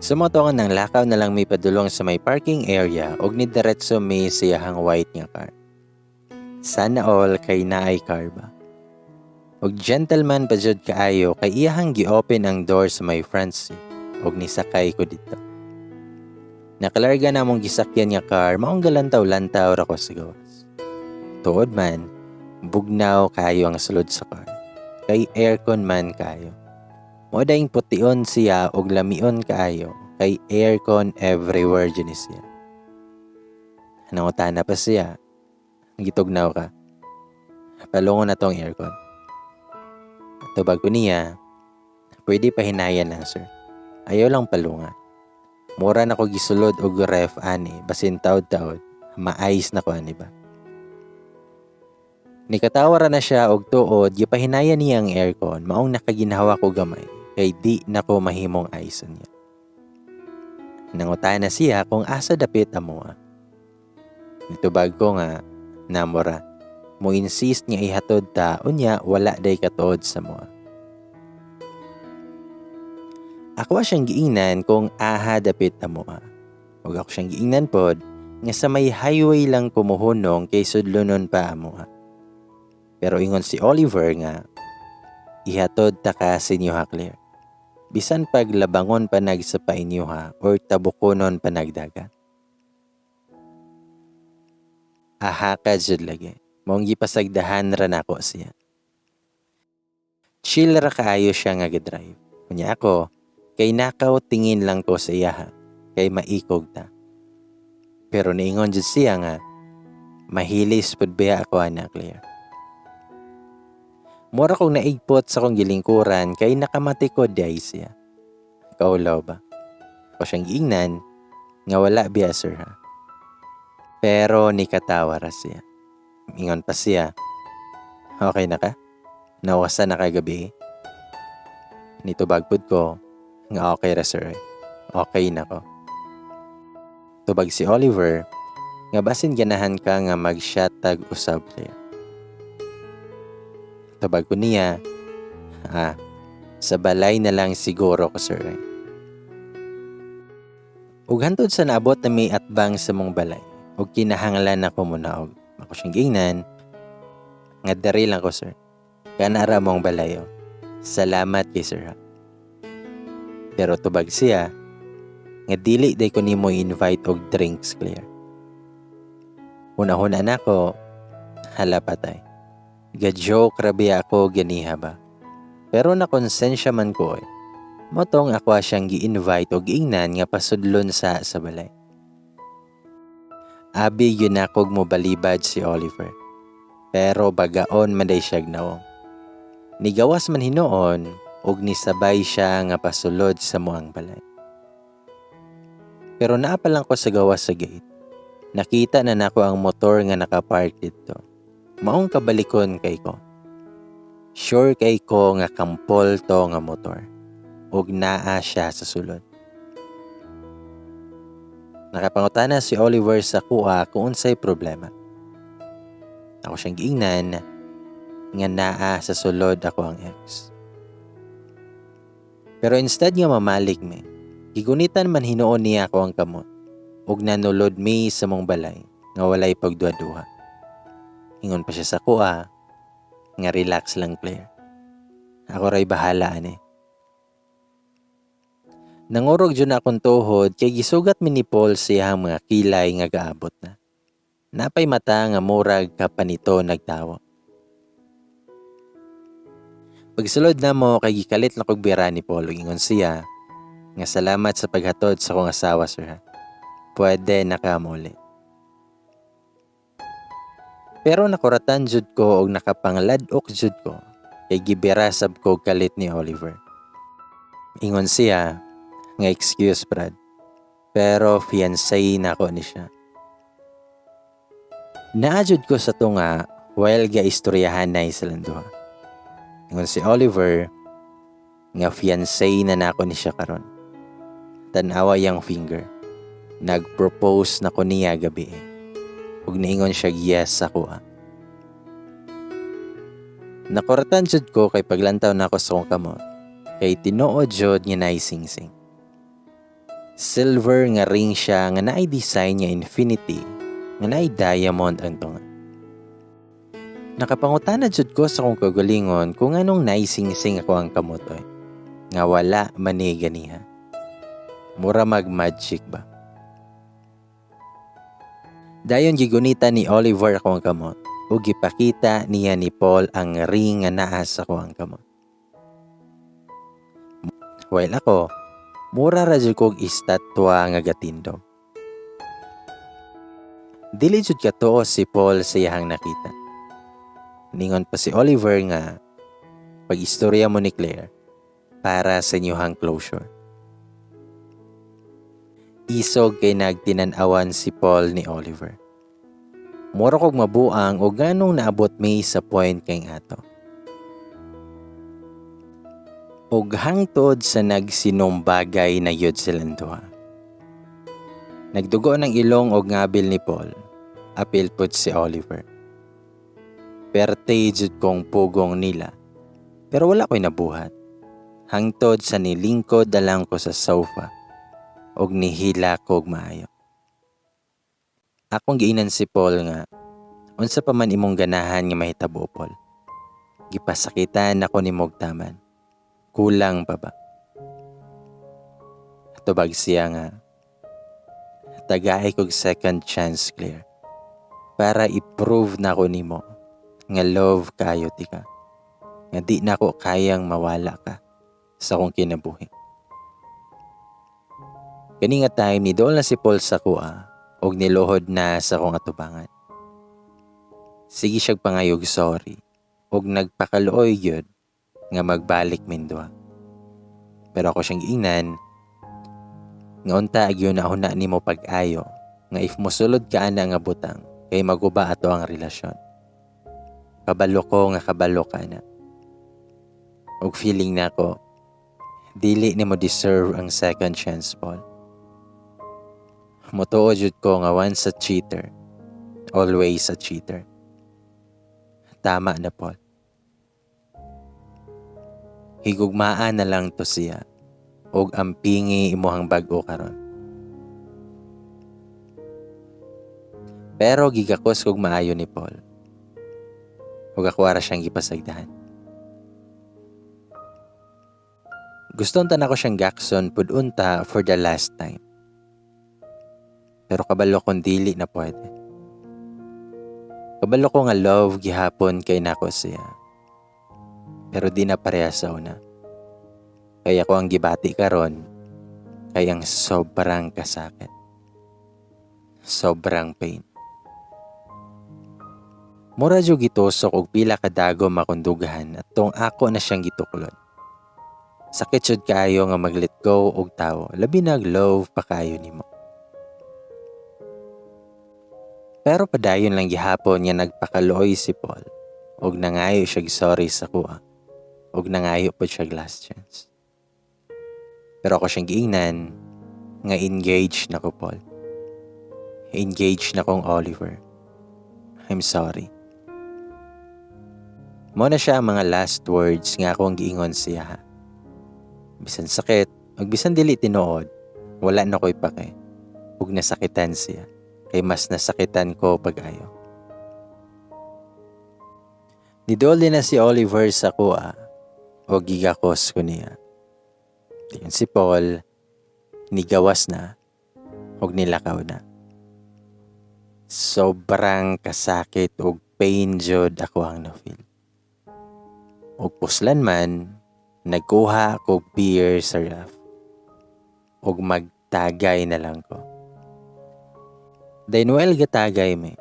Sa mao to nga nang lakaw na lang mi padulong sa may parking area og nidiretso mi sa iyahang white nga car. Sana all kay naay car ba. Og gentleman pa jud kaayo kay iyahang gi-open ang door sa may front seat og nisakay ko didto. Nakalarga na among gisakyan nga car, maong galantaw-lantaw ra ko sa gawas. Tuod man, bugnaw kayo ang sulod sa car. Kay aircon man kayo. Mao dayong pution siya og lamion kaayo kay aircon everywhere jud ni siya. Nangutana pa siya, "Gitugnaw ka? Palungon na tong aircon." Tubag ko niya, "Pwede pa hinayan lang, sir. Ayaw lang palunga. Mura na ko gisulod og ref ani, basin taod-taod, ma-ice na ko ani ba." Nikatawa ra na siya og tuod gipahinayan niya ang aircon, maong nakaginhawa ko gamay kay di na ko mahimong ice niya. Nangutana siya kung asa dapit amoa. Nitubag ko nga namora. Mo insist nga ihatod ta, unya wala day katuod sa moa. Ako siyang giingnan kung aha dapit amoa. Ug ako siyang giingnan pod nga sa may highway lang kumuhunong kay sudlonon pa amoa. Pero ingon si Oliver nga ihatod ta ka sa inyo ha, Claire. Bisan pag labangon pa nag sa painyo ha or tabukonon pa nagdagat. Aha ka jud lagi. Maong gipasagdahan ra nako siya. Chill ra kaayo siya nga gi-drive. Unya ako, kay nakaw tingin lang ko sa iyaha, kay maikog ta. Pero niingon jud siya nga, mahilis pud biya ako ana, Claire. Mura kong naigpot sa kong gilingkuran kay nakamatikod di ay siya. Kaulaw ba? Ako siyang giingnan nga wala biya, sir, ha. Pero nikatawa ra siya. Ingon pa siya, "Okay na ka? Nawasan na kagabi?" Nitubag pud ko nga okay ra, sir. Okay na ko. Tubag si Oliver nga basin ganahan ka nga mag-shot tag usab, Claire. Tubag ko niya, "Sa balay na lang siguro ko, sir." Ug hantod sa naabot na may atbang sa mong balay, ug kinahanglan ako munaog. Ako siyang giingnan nga diri lang ko, sir. Kana ra mong balay, oh. Salamat kay sir ha. Pero tubag siya nga dili day ko nimo invite og drinks, Claire. Una-una nako, hala, patay. Ga-joke ra biya ako ganiha ba. Pero nakonsensya man ko eh. Motong ako siyang gi-invite og giingnan nga pasudlon sa balay. Abi yun akog mo balibad si Oliver. Pero bagaon man day siyag nawong. Nigawas man hinuon og nisabay siya nga pasulod sa muang balay. Pero naa pa lang ko sa gawas sa gate. Nakita na nako ang motor nga nakapark didto. Maong kabalikon kay ko. Sure kay ko nga kampol to nga motor. Ug naa siya sa sulod. Nakapangutana si Oliver sa kuha kung unsay problema. Ako siyang giingnan nga naa sa sulod ako ang ex. Pero instead nga mamalik mi, gigunitan man hinuon niya ako ang kamot ug nanulod mi sa mong balay nga walay pagduha-duha. Ingon pa siya sa kuha nga relax lang, Claire. Ako ray bahala ani. Nangurog jud na akong tuhod kay gisugat mi ni Paul siyang mga kilay nga gaabot na. Napay mata nga murag kapanito nagtawo. Pagsulod na mo kay gikalit na kog bira ni Paul ug ingon siya nga salamat sa paghatod sa akong asawa, sir ha. Pwede na ka muli. Pero nakuratan jud ko og nakapanglad-ok jud ko kay gibira sab ko kalit ni Oliver. Ingon siya nga excuse, Brad, pero fiancé na ako ni siya. Naajud ko sa tunga while ga istoryahan na silang duha. Ingon si Oliver nga fiancé na nako ni siya karon. Tan-awa yang finger. Nag-propose na ko niya gabi eh. Ug niingon siya yes sa kuha. Nakuratan jud ko kay paglantaw nako sa akong kamot kay tinuod jud nga naay singsing. Silver nga ring siya nga naay design nga infinity nga naay diamond ang tunga. Nakapangutana jud ko sa akong kaugalingon kung anong naisingsing ako ang kamot oy nga wala man ni ganiha. Mura mag magic ba. Dayon gigunita ni Oliver ako ang kamot ug gipakita niya ni Paul ang ring nga naa sa ko ang kamot. While ako, mura ra jud kog istatwa nga gatindog. Dili jud katuo si Paul sa iyahang nakita. Ningon pa si Oliver nga pag-istorya mo ni Claire para sa inyuhang closure. Isog kay nagtinan-awan si Paul ni Oliver. Mura kog mabuang og nganong naabot mi sa point kay ato. Og hangtod sa nagsinumbagay na yun silang duha. Nagdugo ng ilong og ngabil ni Paul. Apil pud si Oliver. Perte jud kong pugong nila. Pero wala ko'y nabuhat. Hangtod sa nilingkod na lang ko sa sofa og nihila kog maayo. Akong giingnan si Paul nga, unsa pa man imong ganahan nga mahitabo, Paul. Gipasakitan ako nimog taman. Kulang pa ba? Tubag siya nga, tagay kog second chance, Claire. Para i-prove na ko nimo nga love kayo tika. Nga di na ko kayang mawala ka sa akong kinabuhi. Kani nga time ni dool na si Paul sa kuha og niluhod na sa akong atubangan. Sige siyag pangayog sorry og nagpakaluoy gyud nga magbalik minduha. Pero ako siyang giingnan nga unta gyud na huna nimo pag-ayo nga if mosulod ka ana nga butang kay maguba ato ang relasyon. Kabalo ko nga kabalo ka na. Og feeling nako dili nimo deserve ang second chance, Paul. Motuo jud ko nga once a cheater, always a cheater. Tama na, Paul. Higugmaan na lang to siya og ampingi imuhang bag-o karon. Pero gigakos kog maayo ni Paul. Ug ako ara siyang gipasagdahan. Gusto unta nako siyang gakson pud unta for the last time. Pero kabalo kong dili na pwede. Kabalo ko nga love gihapon kay nako siya. Pero di na pareha sa una. Kaya ko ang gibati karon kay ang sobrang kasakit. Sobrang pain. Mura jud gitusok og pila ka dagom akong dughan at tong ako na siyang gituklod. Sakit jud kaayo nga mag-let go og tawo, labi nag love pa kaayo nimo. Pero padayon lang gihapon nga nagpakaluoy si Paul og nangayo siya sorry sa kuha og nangayo pod siya last chance. Pero ako siyang giingnan nga engaged na ko, Paul. Engaged na kong Oliver. I'm sorry. Mo na siya ang mga last words nga akong giingon siya. Bisan sakit, ug bisan dili tinuod, wala na ko'y pake. Ug nasakitan siya, kay mas nasakitan ko pag-ayo. Nidol din na si Oliver sa kuha, o gigakos ko niya. Diyon si Paul, nigawas na, ug nilakaw na. Sobrang kasakit ug pain jud ako ang na-feel. Ug puslan man, nagkuha kog beer sa ref. Ug magtagay na lang ko. Dahil gatagay me,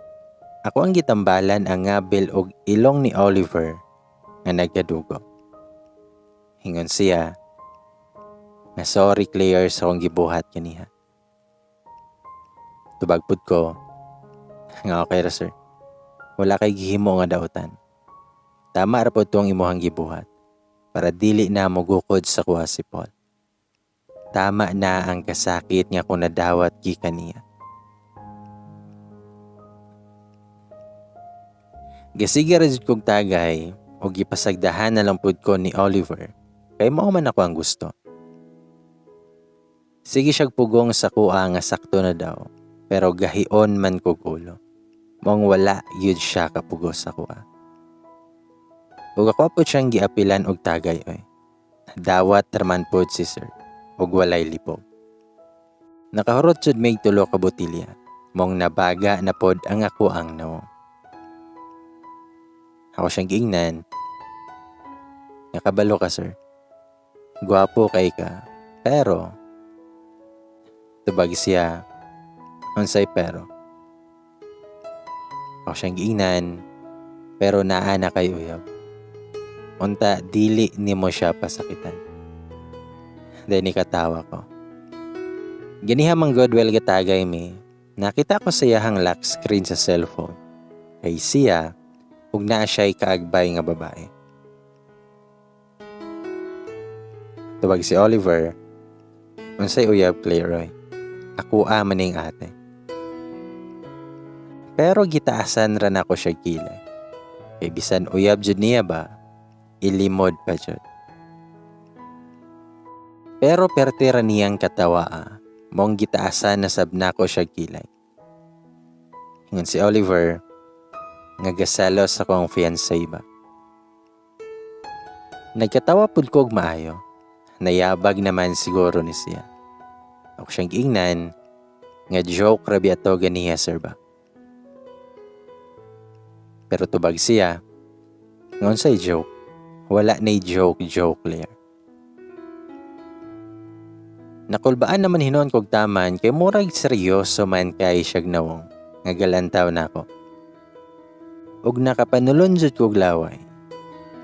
ako ang gitambalan ang ngabil og ilong ni Oliver nga nagkadugo. Hingon siya nga sorry, Claire, sa akong gibuhat kaniha. Tubag pud ko nga okay ra, sir. Wala kay gihimo nga dautan. Tama ra pod tuong imuhang gibuhat para dili na mogukod sa kuha si Paul. Tama na ang kasakit nga kung nadawat gikan niya. Gasige ra jud kog tagay og gipasagdahan na lang pud ko ni Oliver kay mao man ako ang gusto. Sige siyag pugong sa kuha nga sakto na daw, pero gahion man kog ulo. Mong wala yun siya kapugos sa kuha. Ug ako po siyang giapilan og tagay oy. Dawat raman pod si sir og walay libog. Nakahurot jud mig tulo ka botilya, mong nabaga na pod ang ako ang nawong. Ako siyang giingnan, nakabalo ka, sir. Gwapo kay ka, pero tubag siya, unsay pero? Ako siyang giingnan, pero naa na kay uyab. Unta dili nimo siya pasakitan. Then nikatawa ko. Ganiha man god well gatagay mi. Nakita ko sa iyahang lock screen sa cellphone. Kay siya, ug naa siya'y kaagbay nga babae. Tubag si Oliver, unsay uyab Claroy? Ako maning ate. Pero gitaasan ra nako siya kilay. Kay bisan uyab jud niya ba, ilimod pa jud. Pero perte ra niyang katawa, mong gitaasan na sab nako siya kilay. Ingon si Oliver, nga gaselos sa akong fiancé ba. Nagkatawa pud ko og maayo. Nayabag naman siguro ni siya. Ako siyang giingnan, nga joke ra biya to ganiha sir ba. Pero tubag siya, nga unsay joke, wala nay joke joke Claire. Nakulbaan naman hinuon kog taman kay murag seryoso man kay siyag nawong, nga galantaw nako. Ug nakapanulon jud kog laway,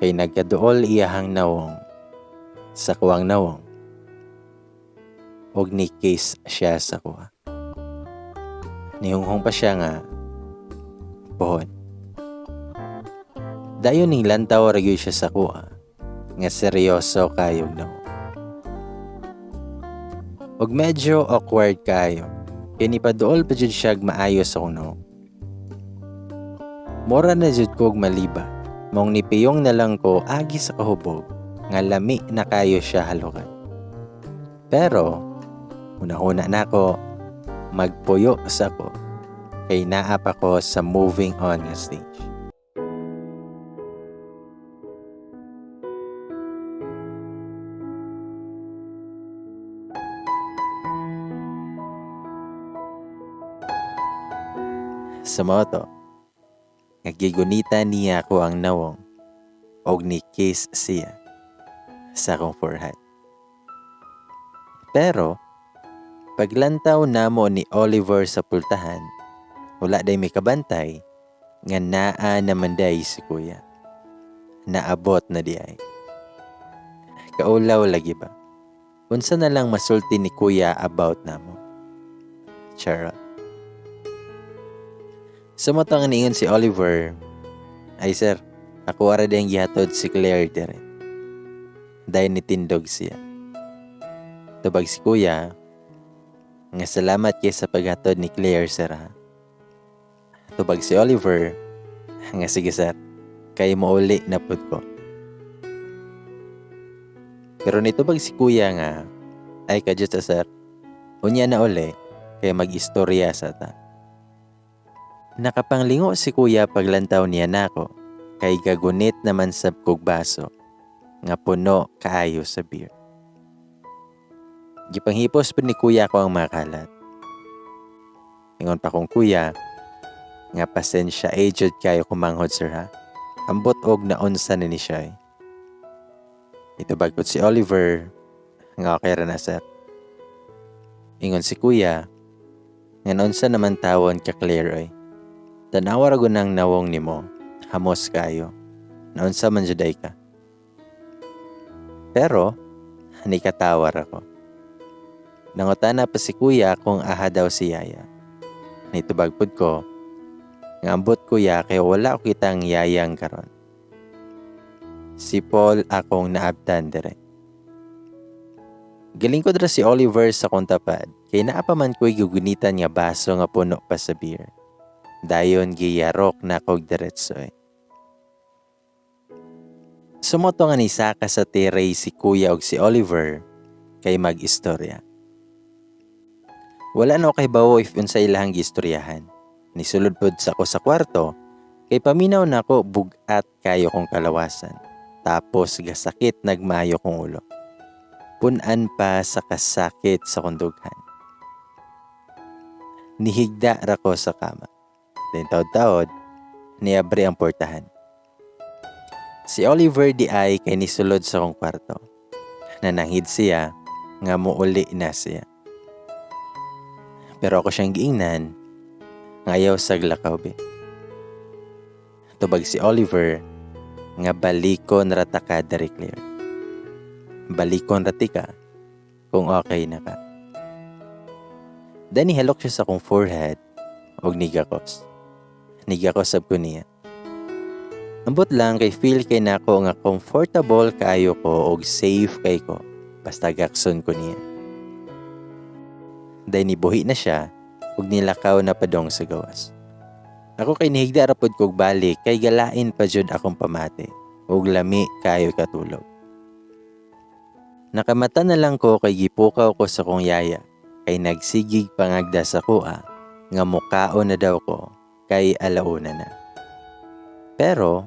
kay nagkaduol iyahang nawong sa kuwang nawong. Ug ni kiss siya sa kuha. Nihunghong pa siya nga pohon. Dayon ning lantaw ra gyud siya sa kuha nga seryoso kayog nawong. Ug medyo awkward kayo kay nipaduol pa jud siya maayo sa akong nawong. Mura na jud kog maliba, mong nipiyong na lang ko agi sa kahubog nga lami na kayo siya halukan. Pero una-una nako magpuyo sa ko kay naa pa ko sa moving on nga stage. Sa moto, nagigunita niya ako ang nawong og ni kiss siya sa akong forehead. Pero paglantaw namo ni Oliver sa pultahan, wala day may kabantay nga naa naman day si kuya. Naabot na di ay. Kaulaw lagi ba? Unsa na lang masulti ni kuya about namo? Charot. Sumotong niingon si Oliver, ay sir, ako ara din gihatod si Claire dire. Dahil nitindog siya. Tubag si kuya, nga salamat kay sa paghatod ni Claire sir ha. Tubag si Oliver, nga sige sir, kay mauli na pud ko. Pero nitubag si kuya nga, ay kadyot sa sir, unya na uli, kay mag-istorya sa ta. Nakapanglingo si kuya paglantaw niya nako, kay gagunit naman sab kog baso, nga puno kaayo sa beer. Gipanghipos pa ni kuya ko ang mga kalat. Ingon pa kong kuya, nga pasensya ay jud kayo kumanghod sir ha. Ambot og naunsa ni siya eh. Itubag po si Oliver, nga okay ra na sir. Ingon si kuya, nga naunsa naman tawon ka Claire oy. Tanawa ra gud nang nawong nimo, hamos kayo. Naunsa man juday ka. Pero, nikatawar ako. Nangutana pa si kuya kung aha daw si yaya. Nitubag pud ko, nga ambot kuya kay wala ko kitang yayang karon. Si Paul akong naabtan dire. Galing ko dira si Oliver sa kong tapad, kay naa pa man ko'y gugunitan nga baso nga puno pa sa beer. Dayon giyarok na kog diretso eh. Sumoto nga ni saka sa tiray si kuya og si Oliver kay mag-istorya. Wala na kay bawo if unsa ilahang giistoryahan. Nisulod pod sa ko sa kwarto kay paminaw nako bug-at kayo kong kalawasan. Tapos gasakit nagmayo kong ulo. Punan pa sa kasakit sa kong dughan. Nihigda ra ko sa kama. Then taod-taod, niabri ang portahan. Si Oliver di ay kay nisulod sa kong kwarto. Nananghid siya nga muuli na siya. Pero ako siyang giingnan nga ayaw sag lakaw be. Tubag si Oliver nga balikon ra ta ka diri, Claire. Balikon ra tika kung okay na ka. Then nihalok siya sa akong forehead og nigakos. Nigakos sab ko niya. Ambot lang kay feel kay nako nga comfortable kaayo ko og safe kay ko basta gakson ko niya. Dahil nibuhi na siya ug nilakaw na padong sa gawas. Ako kay nihigda ra pod kog balik kay galain pa jud akong pamati ug lami kaayo katulog. Nakamata na lang ko kay gipukaw ko sa kong yaya kay nagsigig pangagda sa kuha nga mukaon na daw ko kay alauna na. Pero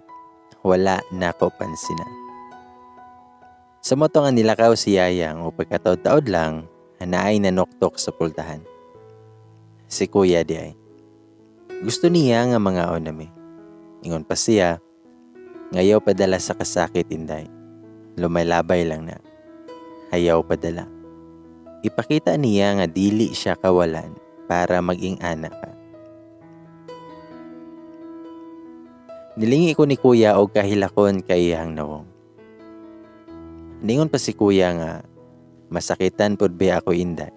wala na ko pansina. Sa moto nga nilakaw si Yayang o pagkataod-taod lang, naay nanoktok sa pultahan. Si Kuya di ay. Gusto niya nga mangaon nami. Ingon pa siya, ngayaw padala sa kasakit, Inday. Lumalabay lang na. Ayaw padala. Ipakita niya nga dili siya kawalan para maging anak ka. Nilingi ko ni Kuya og kahilakon kay iyang nawong. Ningon pa si Kuya nga masakitan pod ba ako, Inday,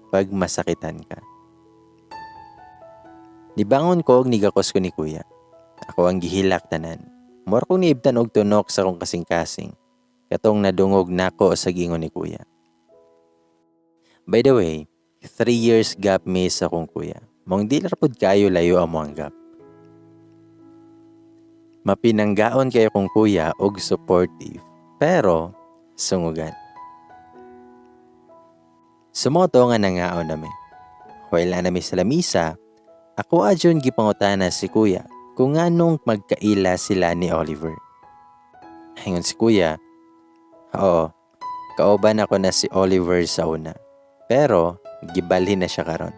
pag masakitan ka. Nibangon ko og nigakos ko ni Kuya. Ako ang gihilak tanan. Mura kong niibtan og tunok sa akong kasing-kasing. Katong nadungog nako sa gingon ni Kuya. By the way, 3 years gap mi sa akong kuya. Mong di ra pud kayo layo amo ang gap. Mapinanggaon kayo kong kuya og supportive, pero sungugan. Sumoto nga nangaon nami. While na nami sa lamisa, ako adyon gipangutana si kuya kung nganong magkaila sila ni Oliver. Ingon si kuya, "Oo, kauban ako na si Oliver sa una. Pero gibalhin na siya karon.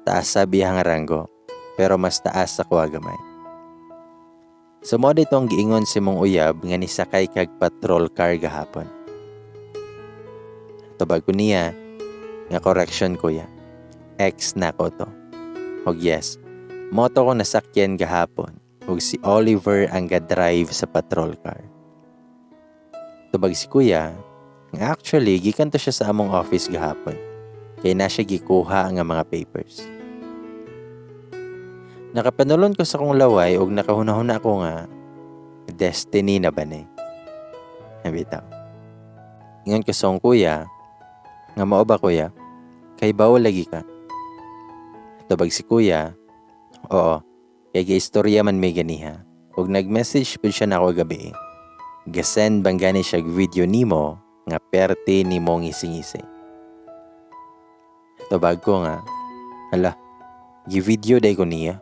Taas sa biyang ranggo, pero mas taas sa kuha gamay." So mo dito ang giingon si mong uyab nga nisakay kag patrol car gahapon. Tubag ko niya nga, "Correction, kuya. Ex na ko to. Og yes, moto ko nasakyan gahapon ug si Oliver ang ga-drive sa patrol car." Tubag si kuya nga actually gikan to siya sa among office gahapon kay na siya gikuha nga mga papers. Nakapanulon ko sa kong laway ug nakahuna-huna ako nga destiny na ba ni? Bitaw. Ingon ko sa akong kuya nga, "Mao ba, kuya? Kay bawol lagi ka." Tubag si kuya, "Oo, kay giistorya man may ganiha. Ug nag-message pud siya nako gabi. Gasend bang gani siya video nimo nga perte nimo ngising-ngisi." Tubag ko nga, "Hala, gi-video day ko niya.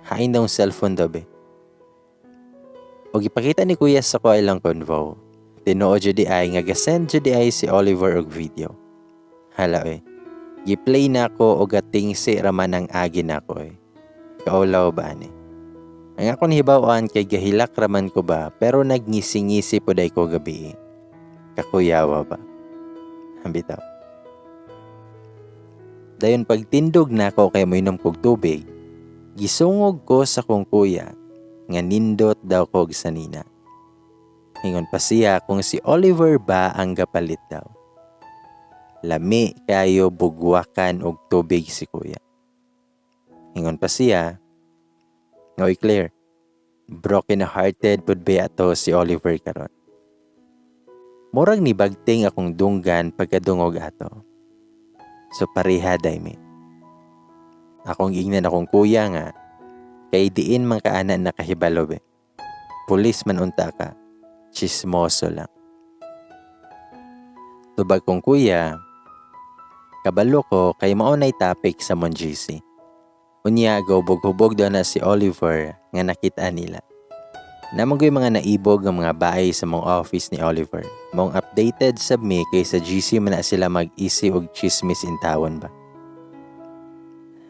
Hain daw cellphone daw be." Og ipakita ni kuya sa ko ilang convo. Tinuod jud di ay nga gasend jud di ay si Oliver og video. Hala oy. Gi-play na ko og gatingsi raman ang agi nako oy. Kaulaw ba ani? Ang akong hibaw-an kay gahilak raman ko ba, pero nagngisi-ngisi pud ay ko gabi. Kakuyawa ba? Bitaw. Dayon pagtindog nako kay moinom kog tubig, gisungog ko sa kong kuya nga nindot daw kog sanina. Ingon pa siya kung si Oliver ba ang gapalit daw. Lami kayo bugwakan og tubig si kuya. Ingon pa siya nga, "Oy Claire, broken hearted pud ba ato si Oliver karon?" Murag ni bagting akong dunggan pagkadungog ato. So pareha day mi. Akong ingnan akong kuya nga, "Kay diin man ka ana nakahibalo be? Pulis man unta ka, chismoso lang." Tubag kong kuya, "Kabalo ko kay mao nay topic sa mon GC. Unya gahubog-hubog daw na si Oliver nga nakita nila. Naman mga naibog ng mga baay sa mong office ni Oliver. Mong updated sab mi kay sa GC man na sila mag-isi og chismis in tawon ba."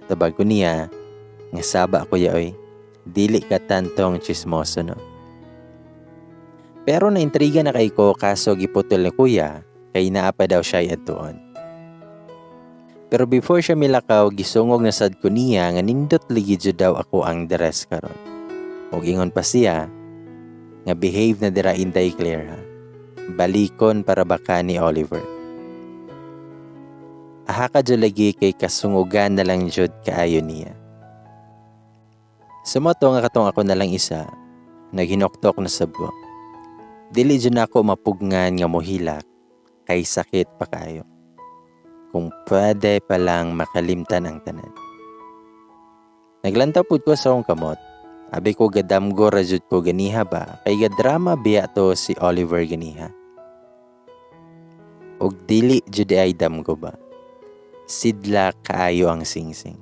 Tubag ko niya nga, "Saba kuya oy, dili ka tantong chismoso no." Pero naintriga na kay ko kaso giputol ni kuya. kay naa pa daw siya adtuon. Pero before siya milakaw, gisungog na sad ko niya nga nindot ligi jud daw ako ang dress karon. Ug ingon pa siya nga behave na dira Inday Claire ha. Balikon para baka ni Oliver. Aha ka jud lagi kay kasungugan na lang jud kaayo niya. Sumoto nga katong ako na lang isa, naghinoktok na sab ko. Dili jud nako mapugngan nga mohilak kay sakit pa kaayo. Kung pwede pa lang makalimtan ang tanan. Naglantaw pud ko sa akong kamot. Abi ko gadamgo ra jud ko ganiha ba kay gadrama biya to si Oliver ganiha. Og dili jud ay damgo ba. Sidla kaayo ang singsing.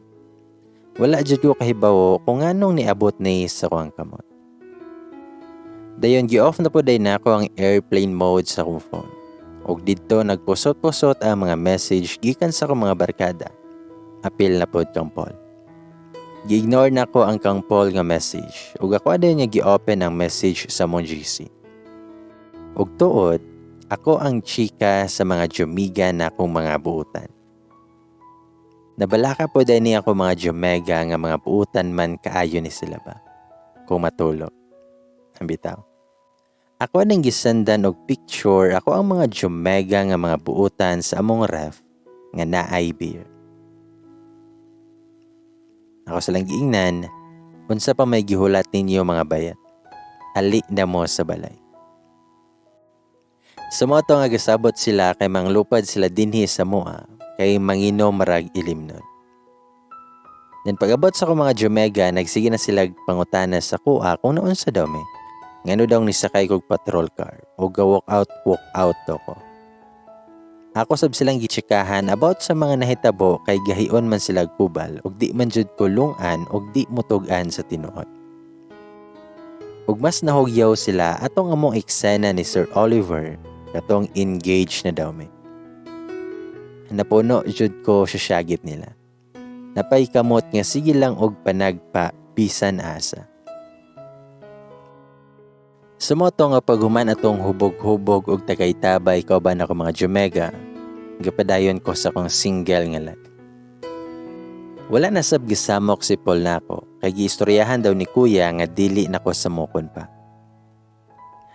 Wala jud ko kahibawo kung nganong niabot ni sa akong kamot. Dayon gi-off na pud nako ang airplane mode sa akong phone. Ug didto nagpusot-pusot ang mga message gikan sa akong mga barkada. Apil na pod kang Paul. Gi-ignore nako ang kang Paul nga message ug ako dayon nga gi-open ang message sa among GC. Ug tuod, ako ang chika sa mga jumiga na akong mga buutan. Nabalaka po din niya ako mga jumega nga mga buutan man kaayo ni sila ba. Kung matulog. Ang bitaw. Ako nang gisendan og picture ako ang mga jumega nga mga buutan sa among ref nga naay beer. Ako silang giingnan, unsa pa may gihulat ninyo mga bayat. Ali na mo sa balay. Sumoto nga gasabot sila kay manglupad sila dinhi sa mua kay manginom marag ilimnon. Then pag-abot sa akong mga jumega, nagsige na sila pangutana sa kuha kung naunsa daw mi. Ngano daw nisakay kog patrol car o ga walk out to ko. Ako sab silang gitsikahan about sa mga nahitabo kay gahion man sila kubal ug di man jud ko lungan ug di mutug-an sa tinuod. Ug mas nahugyaw sila atong among eksena ni Sir Oliver katong engaged na daw mi. Napuno jud ko sa syagit nila. Napay kamot nga sige lang og panagpa bisan asa. Sumoto nga paghuman atong hubog-hubog og tagay-tabay kauban ako mga jumega, gapadayon ko sa akong single nga life. Wala na sab gisamok si Paul nako kay giistoryahan daw ni kuya nga dili nako samokon pa.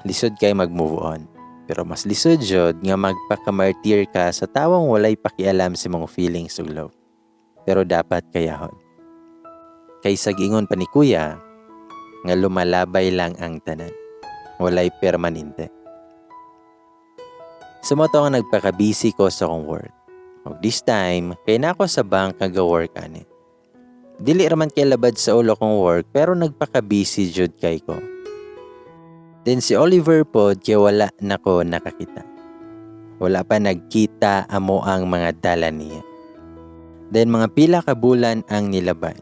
Lisod kay mag-move on. Pero mas lisod jud nga magpakamartir ka sa tawong walay pakialam sa mga feelings ug love. Pero dapat kayahon. Kay sa giingon pa ni kuya nga lumalabay lang ang tanan. Walay permanente. Sumoto nga nagpaka-busy ko sa akong work. Og this time, kay na ako sa bank nga work ani. Dili raman kay labad sa ulo kong work pero nagpaka-busy jud kay ko. Then si Oliver pod kay wala nako nakakita. Wala pa nagkita amo ang mga dala niya. Then mga pila ka bulan ang nilabay.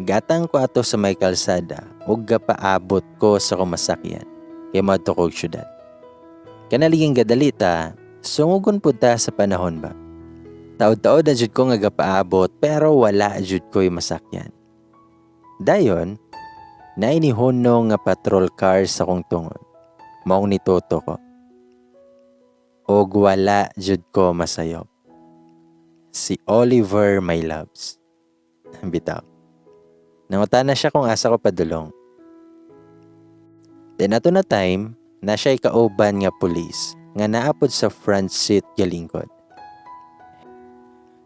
Gatang ko ato sa may kalsada ug gapaabot ko sa kumasakyan kay moadto kog syudad. Kanaliging gadalita, sungugon pud ta sa panahon ba. Taod-taod na jud ko nga gapaabot pero wala jud ko'y masakyan. Dayon, nainihunong nga patrol car sa kong tungod. Maong nituto ko. Og wala jud ko masayop. Si Oliver, my loves. Bitaw. Nangutana siya kung asa ko padulong. Then ato na time, na siya'y kauban nga pulis nga naapod sa front seat galingkod.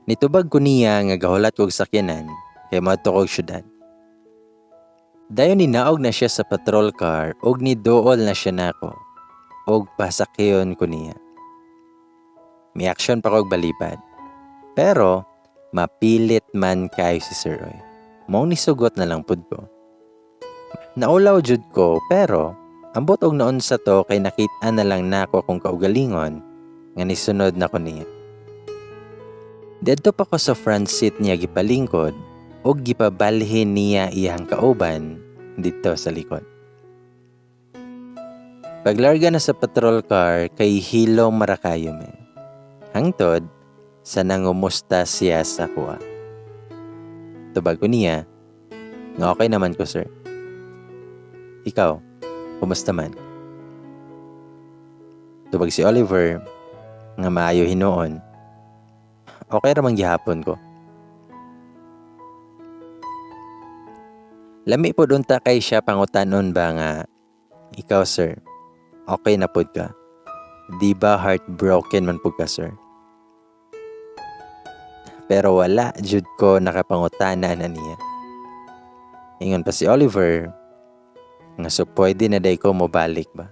Nitubag ko niya nga gahulat kog sakyanan kay moadto kog syudad. Dayon ninaog na siya sa patrol car ug niduol na siya nako ug pasakyon ko niya. Mi action pa kog balibad. Pero mapilit man kayo si Sir Roy. Maong nisugot na lang pud ko. Naulaw jud ko pero ambot og naon sa to kay nakita na lang nako akong kaugalingon nga nisunod na ko niya. Didto pa ko sa front seat niya gipalingkod ug gipabalhin niya iyang kauban didto sa likod. Paglarga na sa patrol car kay hilom marakayo me. Hangtod sa nangumusta siya sa kuha. Tubag ko niya nga okay naman ko, sir. Ikaw, kumusta man? Tubag si Oliver Nga maayo hinuon. Okay ra man gihapon ko. Lami pod unta kay siya pangutanon ba nga, ikaw sir, okay na pod ka? Di ba heartbroken man pod ka sir? Pero wala jud ko nakapangutana na niya. Ingon pa si Oliver, nga so pwede na day ko mobalik ba?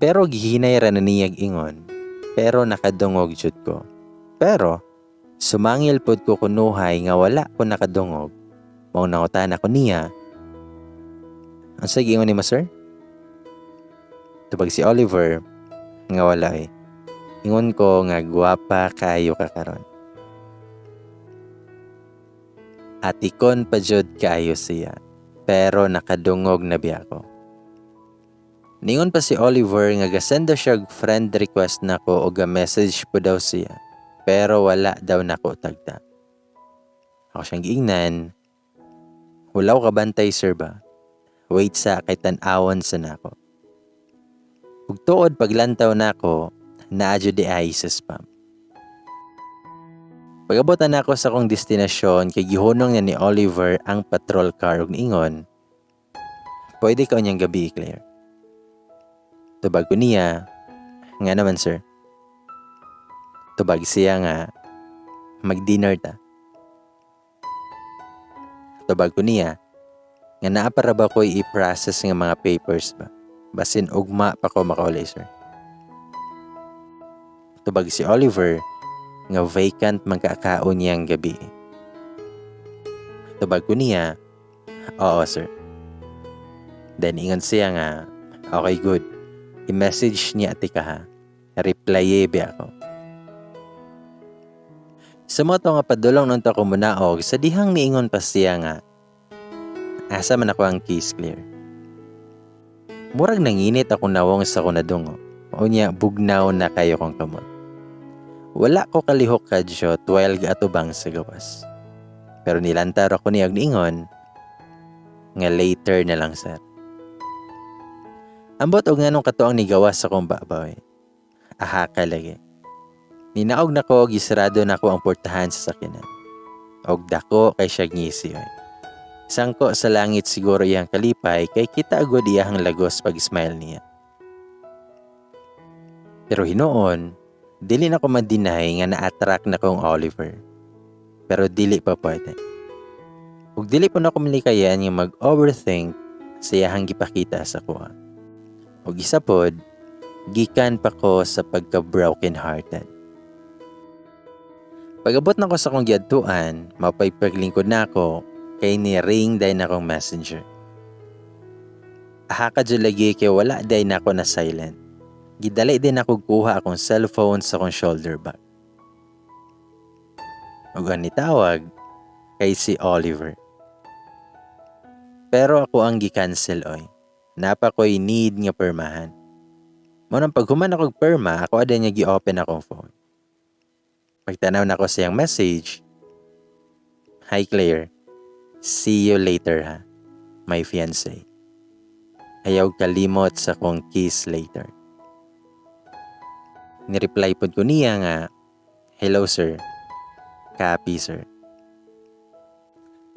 Pero gihinay ra na niyag ingon, pero nakadungog jud ko. Pero sumangil pod ko kunuhay nga wala ko nakadungog. Mao nangutana ko niya, unsay giingon nimo sir? Tubag si Oliver nga wala eh. Ingon ko nga gwapa kaayo ka karon. Atikon pa jud kaayo siya, pero nakadungog na biya ko. Ningon pa si Oliver nga gasend daw siya og friend request nako o ga-message po daw siya, pero wala daw nako tagta. Ako siyang giingnan, wala ko kabantay sir ba? Wait sa kay tan-awon sa nako. Ug tuod paglantaw nako, naa jud di ay sa spam. Pag-abot na nako sa akong destinasyon kay gihunong na ni Oliver ang patrol car ug niingon, pwede ka unyang gabi, Claire. Tubag ko niya, nga naman sir. Tubag siya nga, mag-dinner ta. Tubag ko niya, nga naa pa ra ba ko'y i-process nga mga papers ba? Basin ugma pa ko makauli sir. Tubag si Oliver, nga vacant man kaakaon niyang gabi. Tubag ko niya, oo sir. Then ingon siya nga, okay good. I-message niya ati ka ha. Reply be ako. Sa mga to nga padulong nunta ko munaog, sa dihang niingon pa siya nga, asa man ako ang keys, Claire. Murag nanginit ako nawong sa ko nadungo. Unya, bugnaw na kayo kong kamot. Wala ko kalihok kadyo 12 atubang sa gawas. Pero nilantar ako niya og niingon nga later na lang sir. Ambot og nganong katuang nigawas sa akong babaw. Aha ka lagi. Ninaog na ko, gisarado na ko ang portahan sa sakyanan. Og dako kay siya ngisi oy. Sangko sa langit siguro iyang kalipay kay kita agod iyang lagos pag-smile niya. Pero hinuon, dili na ko ma-deny nga na-attract na kong Oliver. Pero dili pa pwede. Ug dili po na ko malikayan nga mag-overthink sa iyahang gipakita sa kuha. Ug isa pod, gikan pa ko sa pagka-broken hearted. Pag-abot na ko sa akong giadtuan, mapaypaglingkod na ako kay ni ring day na akong messenger. Aha ka dyan lagi kay wala day na ako na silent. Gidali din ako kuha akong cellphone sa akong shoulder bag. Ug ang nitawag kay si Oliver. Pero ako ang gi-cancel oy. Napa ko'y need nga permahan. Mo nang paghuman akong perma, ako ada niya gi-open akong phone. Pagtanaw na ko sa iyang message, Hi Claire, see you later ha, my fiancé. Ayaw kalimot sa kong kiss later. Ni-reply pod ko niya nga, Hello sir, copy sir.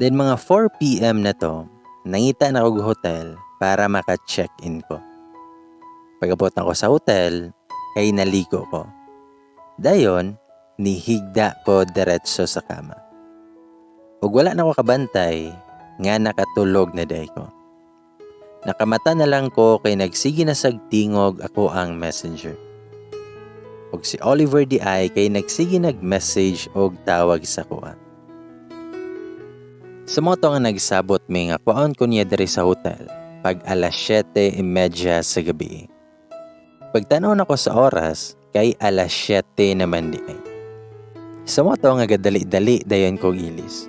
Then mga 4 p.m. na to, nangita na ako hotel para maka-check-in ko. Pag-abot na ko sa hotel, kay naligo ko. Dayon, nihigda ko diretso sa kama. Ug wala na ko kabantay, nga nakatulog na day ko. Nakamata na lang ko kay nagsige na sag tingog ako ang messenger. Ug si Oliver di ay kay nagsige nag-message og tawag sa kuha. Sa mga to nga nagsabot mi nga kuhaon ko niya diri sa hotel pag alas 7:30 sa gabi. Pagtanaw nako sa oras kay alas 7 naman di ay. Sa mga to nga gadali-dali dayon kog ilis.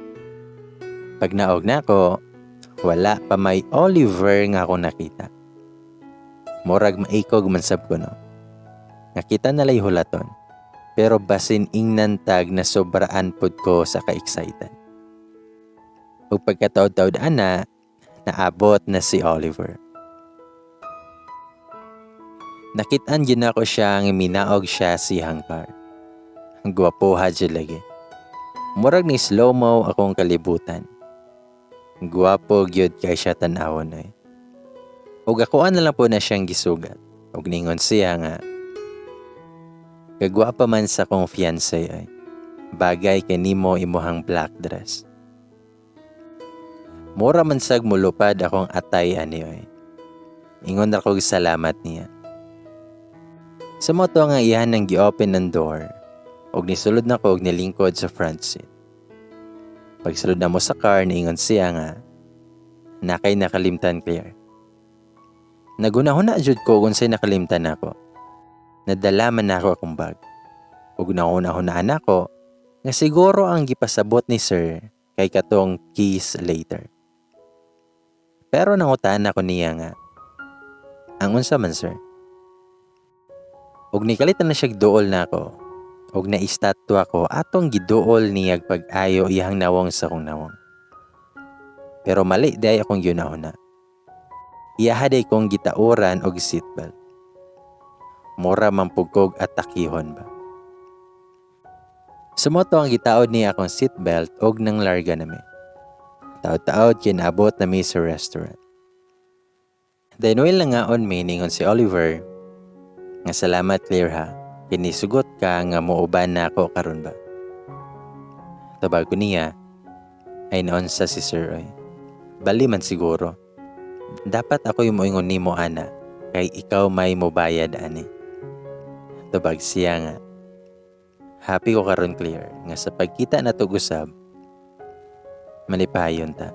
Pag naog nako, wala pa may Oliver nga ako nakita. Murag maikog man sab ko no. Nakita na lay hulaton. Pero basin ingnan tag na sobraan pod ko sa ka-excited. Ug pagkataod-taod ana, naabot na si Oliver. Nakit-an gyud nako siya nga minaog siya sa iyang car. Gwapoha jud lagi. Murag ni slow-mo akong kalibutan. Gwapo gyud kay siya tan-awon ay. Ug akoa na lang po na siyang gisugat. Ug ningon siya nga, "Kagwapa man sa akong fiancé ay. Bagay kay nimo imuhang black dress." Mura man sag mulupad akong atay ani oy. Ingon ra kog salamat niya. Sa mao to nga iyahan nang gi-open ang door ug nisulod na ko og nilingkod sa front seat. Pagsulod na mo sa car, niingon siya nga, "Naa kay nakalimtan, Claire." Naghuna-huna jud ko kung unsay nakalimtan nako. Nadala man nako akong bag. Ug nahuna-hunaan nako nga siguro ang gipasabot ni sir kay katong keys later. Pero nangutan ako niya nga, "Ang unsa man, sir?" Ug nikalit na siya duol nako. Ug naistatwa ko atong giduol niyag pag-ayo iyang nawong sa akong nawong. Pero mali diay akong gihuna-huna. Iyaha diay kong gitauran og seatbelt. Mura man pud kog atakihon ba. Sa mao to ang gitaod niya akong seatbelt og nang larga nami. Taod-taod kay naabot nami sa restaurant. Then while nangaon mi, ningon si Oliver nga, "Salamat, Claire, ha. Kinisugot ka nga muuban na ako karon ba?" Tubag ko niya, "Ay, naunsa si sir oy. Bali man siguro. Dapat ako yung moingon nimo ana kay ikaw may mobayad ani." Tubag siya nga, "Happy ko karon, Claire, nga sa pagkita na usab malipayon ta.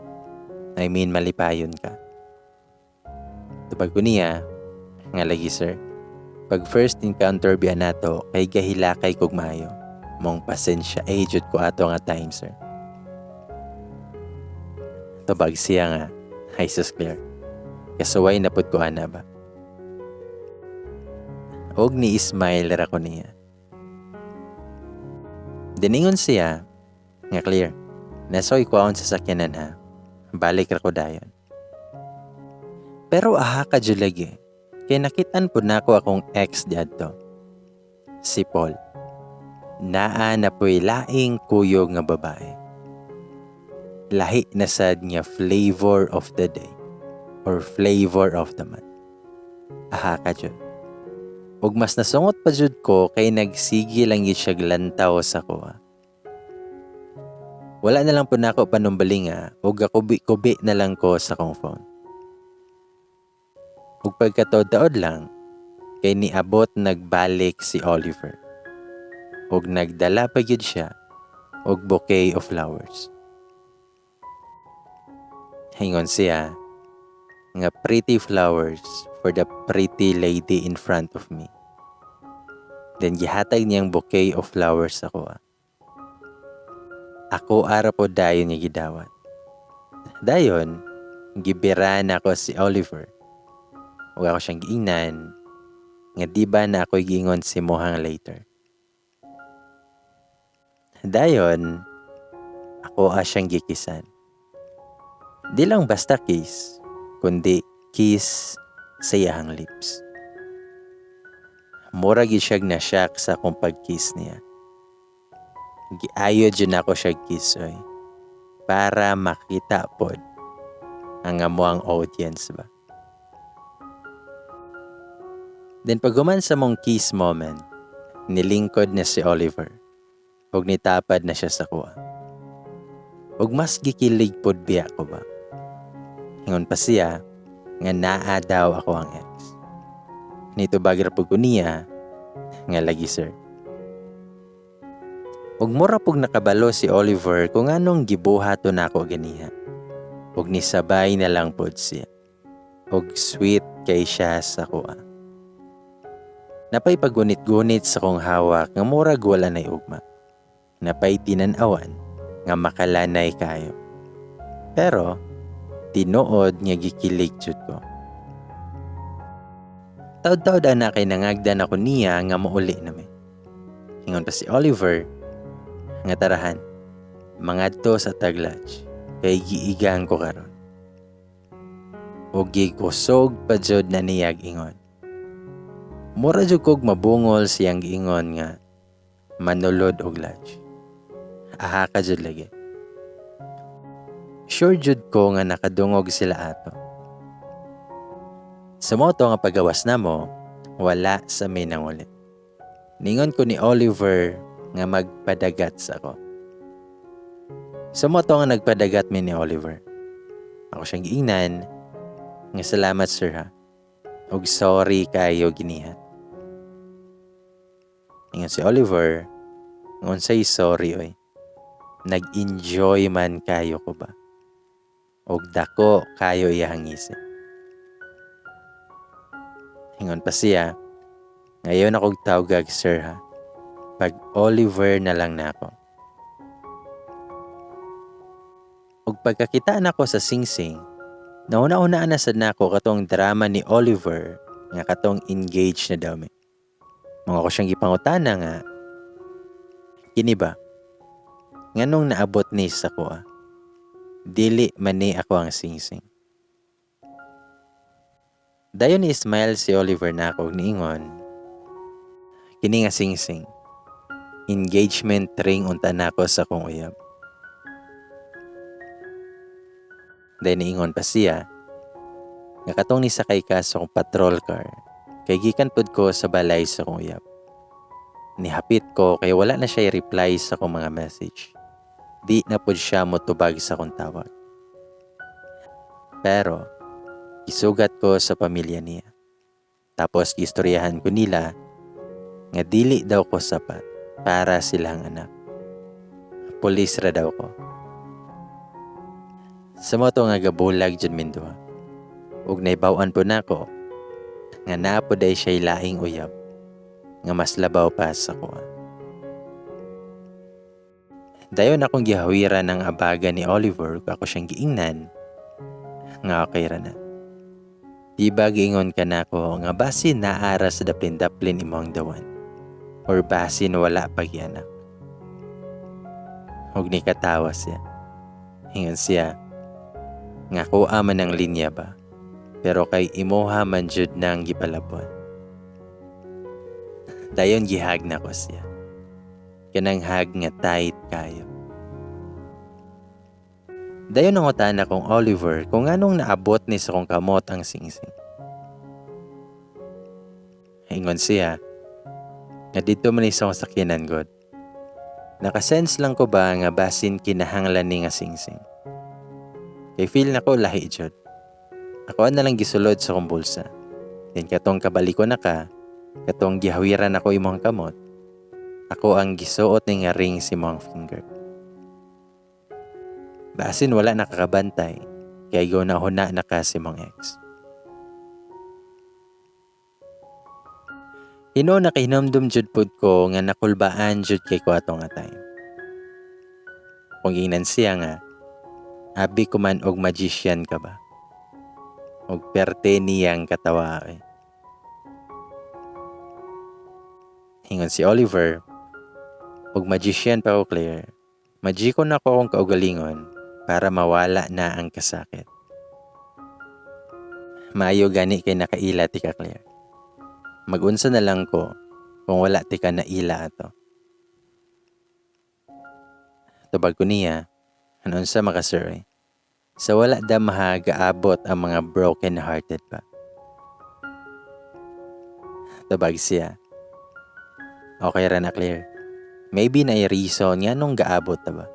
I mean, malipayon ka." Tubag ko niya nga, "Lagi, sir. Pag first encounter biya nato kay gahilakay kog maayo. Mong pasensya ay jud ko ato nga time, sir." Tubag siya nga, "Ay sus, Claire. Kasuway na pud ko ana ba." Og ni smile ra ko niya. Diningon siya nga, "Claire, naa sa koy kuhaon sa sakyanan ha. Balik ra ko dayon." Pero aha ka jud lagi. Kay nakitaan pud nako akong ex diadto. Si Paul. Naa na po'y laing kuyog nga babae. Lahi na sad nga flavor of the day or flavor of the month. Aha ka jud. Ug mas nasungot pa jud ko kay nagsige lang gyud siya lantaw sa kuha. Wala na lang po nako panumbalinga ug gakubi-kubi na lang ko sa akong phone. Ug pagkataod-taod lang kay niabot nagbalik si Oliver. Ug nagdala pa gyud siya og bouquet of flowers. Ingon siya nga, "Pretty flowers for the pretty lady in front of me." Then gihatag niyang bouquet of flowers sa kuha. Ako ara po dayon niya gidawat. Dayon, gibira na ako si Oliver. Ug ako siyang giingnan nga, "Di ba na ako'y giingon si Mohang later?" Dayon, ako a siyang gikisan. Di lang basta kiss, kundi kiss sa iyahang lips. Mura gyud siya na shock sa akong pag-kiss niya. Giayo jud nako siya kiss oy. Para makita pod ang amuang audience ba. Then paghuman sa mong kiss moment, nilingkod na si Oliver. Ug nitapad na siya sa kuha. Ug mas gikilig pod biya ko ba. Ingon pa siya nga naa daw ako ang ex. Nitubag ra pud ko niya nga, "Lagi, sir." Ug mura pug nakabalo si Oliver kung anong gibuhat nako ganiha. Ug nisabay na lang pod siya. Ug sweet kay siya sa kuha. Napay paggunit-gunit sa kong hawak nga murag wala nay ugma. Napay tinan-awan nga makalanay kayo. Pero tinuod nga gikilig jud ko. Taod-taod ana kay nangagdan ako niya nga muuli nami. Ingon pa si Oliver nga, "Tarahan, mangadto sa tag lunch kay giigang ko karon." Ug gikusog pa jud na niyag ingon. Mura jud kog mabungol siyang giingon nga manulod og lodge. Aha ka jud lagi. Sure jud ko nga nakadungog sila ato. Sa mao to nga pagawas namo, wala sa may nangulit. Ningon ko ni Oliver nga magpadagat sa ako. Sa mao to nga nagpadagat mi ni Oliver. Ako siyang giingnan nga salamat sir ha. Og sorry kayo giniha. Ingon si Oliver, unsay sorry oy. Nag-enjoy man kayo ko ba? Og dako kayo iyahang ngisi. Ingon pa siya, ngayon akong tawgag sir ha. Pag Oliver na lang na ako. Og pagkakita nako sa singsing, nauna-unaan na sad nako katong drama ni Oliver nga katong engaged na daw mi. Mga ko siyang gipangutana nga, kini ba? Nganong naabot ni sa kuha? Dili man ni ako ang singsing. Dayon ni smile si Oliver na ako niingon, kini nga singsing, engagement ring unta nako sa akong uyab. Dayon niingon pa siya, nga katong nisakay ka sa akong patrol car, kay gikan pud ko sa balay sa akong uyab. Nihapit ko kay wala na siya i-reply sa akong mga message. Di na pud siya motubag sa akong tawag. Pero, isugat ko sa pamilya niya. Tapos gistoryahan ko nila nga dili daw ko sapat para silang anak. Pulis ra daw ko. Sa mo to nga gabulag jud minduha. Ug naibaw-an po nako nga naa po day siya'y laing uyab nga mas labaw pa sa kuha. Dayon akong gihawiran ang abaga ni Oliver ug ako siyang giingnan nga okay ra na. Di ba giingon ka nako nga basin naara sa daplin-daplin imong dawan or basin wala pa gianak. Ug ni katawa siya. Ingon siya nga kuha man ang linya ba, pero kay imuha man jud nang gipalabon. Dayon gihag na ko siya. Kanang hag nga tight kayo. Dayon nangutan akong Oliver kung anong naabot ni sa kong kamot ang singsing. Ingon siya, nga dito man sa akong sakyanan god. Nakasense lang ko ba nga basin kinahanglan ni nga singsing. Kay feel na ko lahi jud. Ako na lang gisulod sa akong bulsa. Then katong kabaliko na ka, katong gihawiran ako imong kamot, ako ang gisuot ni nga ring si imong finger. Basin wala nakakabantay, kay go na huna na ka si imong ex. Hino nakahinumdum jud pud ko nga nakulbaan jud kay ko ato nga time. Kung ingnan siya nga, abi ko man og magician ka ba? Og perte niyang katawa. Ingon si Oliver, og magician pa ko Claire, magiko na ko akong kaugalingon para mawala na ang kasakit. Maayo gani kay nakaila ti ka Claire. Magunsa na lang ko kung wala ti ka naila ato. Tubag ko niya, anunsa maka sir eh. Sa wala da mahagaabot ang mga broken hearted pa. Tubag siya. Okay ra na Claire. Maybe na reason nga nung gaabot ta ba.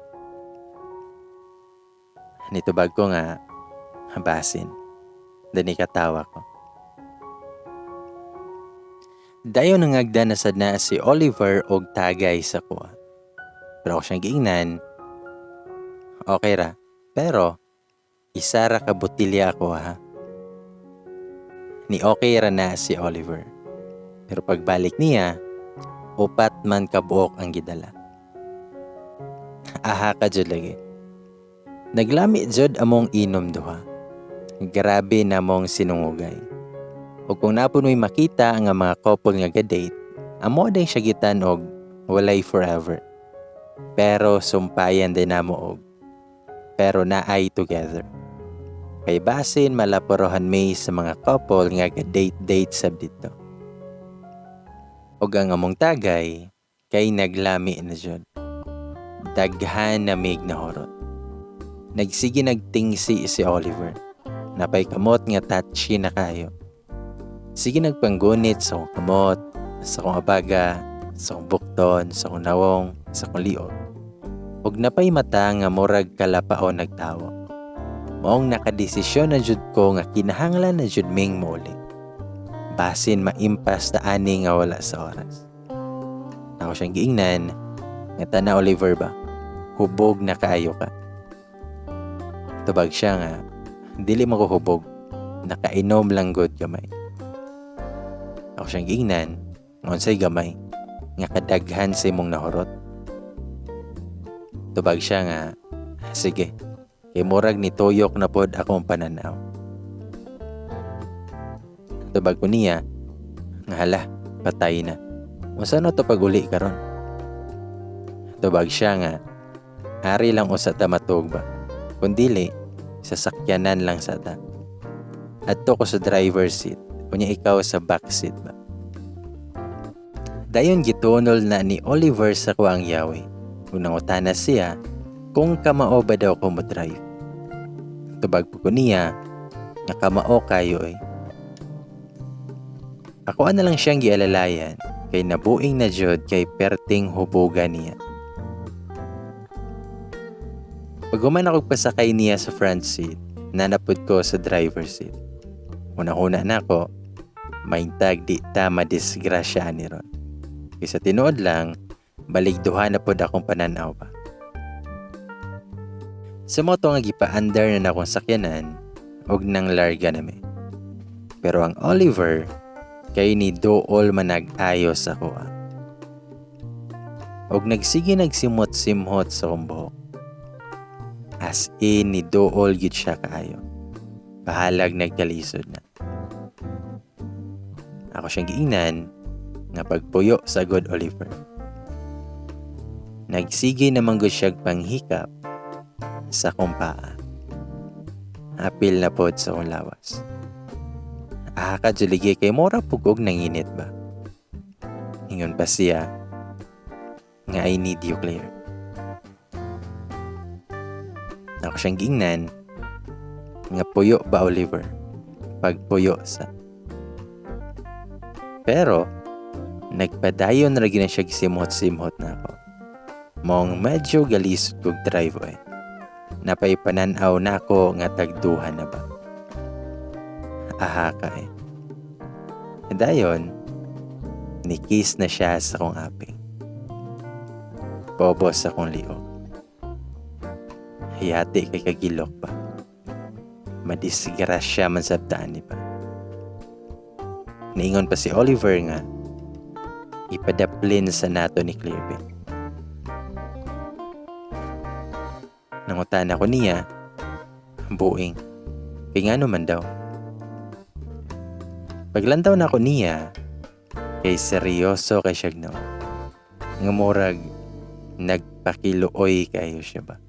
Nitubag ko nga, habasin. Dani katawa ko. Dayon nangagda na sad na si Oliver og tagay sa kuha. Pero ako siyang giingnan, okay ra. Pero, isa ra ka botilya ako ha. Ni okay ra na si Oliver. Pero pagbalik niya, 4 man kabuok ang gidala. Aha ka jud lagi. Naglami jud among inom duha. Grabe na mong sinungugay. Ug kung napon mo'y makita nga mga couple nga ga-date, amo din siya gitan og walay forever. Pero sumpayan din namo og pero naay together. Kay basin malaporohan may sa mga couple nga ga-date-date sab dito. Ug ang among tagay kay naglami na jud. Daghan na mig nahurot. Nagsige nagtingsi si Oliver. Napay kamot nga touchy na kayo. Sige nagpanggunit sa akong kamot, sa akong abaga, sa akong bukton, sa akong nawong, sa akong liog. Ug napay mata nga murag kalapaon nagtawo. Maong nakadesisyon na jud ko nga kinahanglan na jud ming mouli. Basin maimpas ta ani nga wala sa oras. Ako siyang giingnan nga tana Oliver ba, hubog na kaayo ka. Tubag siya nga, dili man ko hubog, nakainom lang gud gamay. Ako siyang giingnan, nga unsay gamay, nga kadaghan sa imong nahurot. Tubag siya nga, sige, kay murag ni tuyok na pod akong pananaw. Tubag ko niya, nga hala, patay na. Unsa na to pag-uli karon? Tubag siya nga, ari lang usa ta matug ba. Kung dili, sasakyanan lang sa ta. Adto ko sa driver's seat, unya ikaw sa back seat ba. Dayon gitunol na ni Oliver sa kuang yawi. Kung nangutana siya, kung kamao ba daw ko mo drive. Tubag po ko niya, nga kamao kayo eh. Ako na lang siyang gialalayan, kay nabuing na jud kay perting hubuga niya. Pag human ako pasakay niya sa front seat, nanapod ko sa driver's seat. Una-una na ako, maintag di ta madisgrasya ani ron. Kaysa tinuod lang, baligduhan na pod akong pananaw ba. Sa moto nga gipa-under na akong sakyanan, og nang larga nami. Pero ang Oliver, kay ni dool manag-ayo sa kuha. Og nagsige nagsimot-simhot sa akong buhok. As in, ni dool gyud siya kaayo. Bahalag nagkalisod na. Ako siyang giingnan nga pagpuyo sa good Oliver. Nagsige naman gud siyag panghikap sa akong paa. Apil na pod sa akong lawas. Aha ka juligi kay mura pugog nanginit ba. Ingon pa siya nga I need you, Claire. Ako siyang giingnan nga puyo ba Oliver, pagpuyo sa. Pero nagpadayon ra gyud na siya gisimhot-simhot na ako. Mong medyo galisod kog drive eh. Napay panan-aw nako nga tagduha na ba. Aha ka eh. Dayon, ni-kiss na siya sa akong aping. Bobos sa akong liog. Hayati kay kagilok pa. Madisgrasya man sabtaan ni pa. Niingon pa si Oliver nga, ipadaplin sa nato ni Claire. Nangutan ako niya, buing, kay ngano man daw. Paglantaw na ako niya, kay seryoso kay siya no. Nga murag, nagpakiluoy kayo siya ba.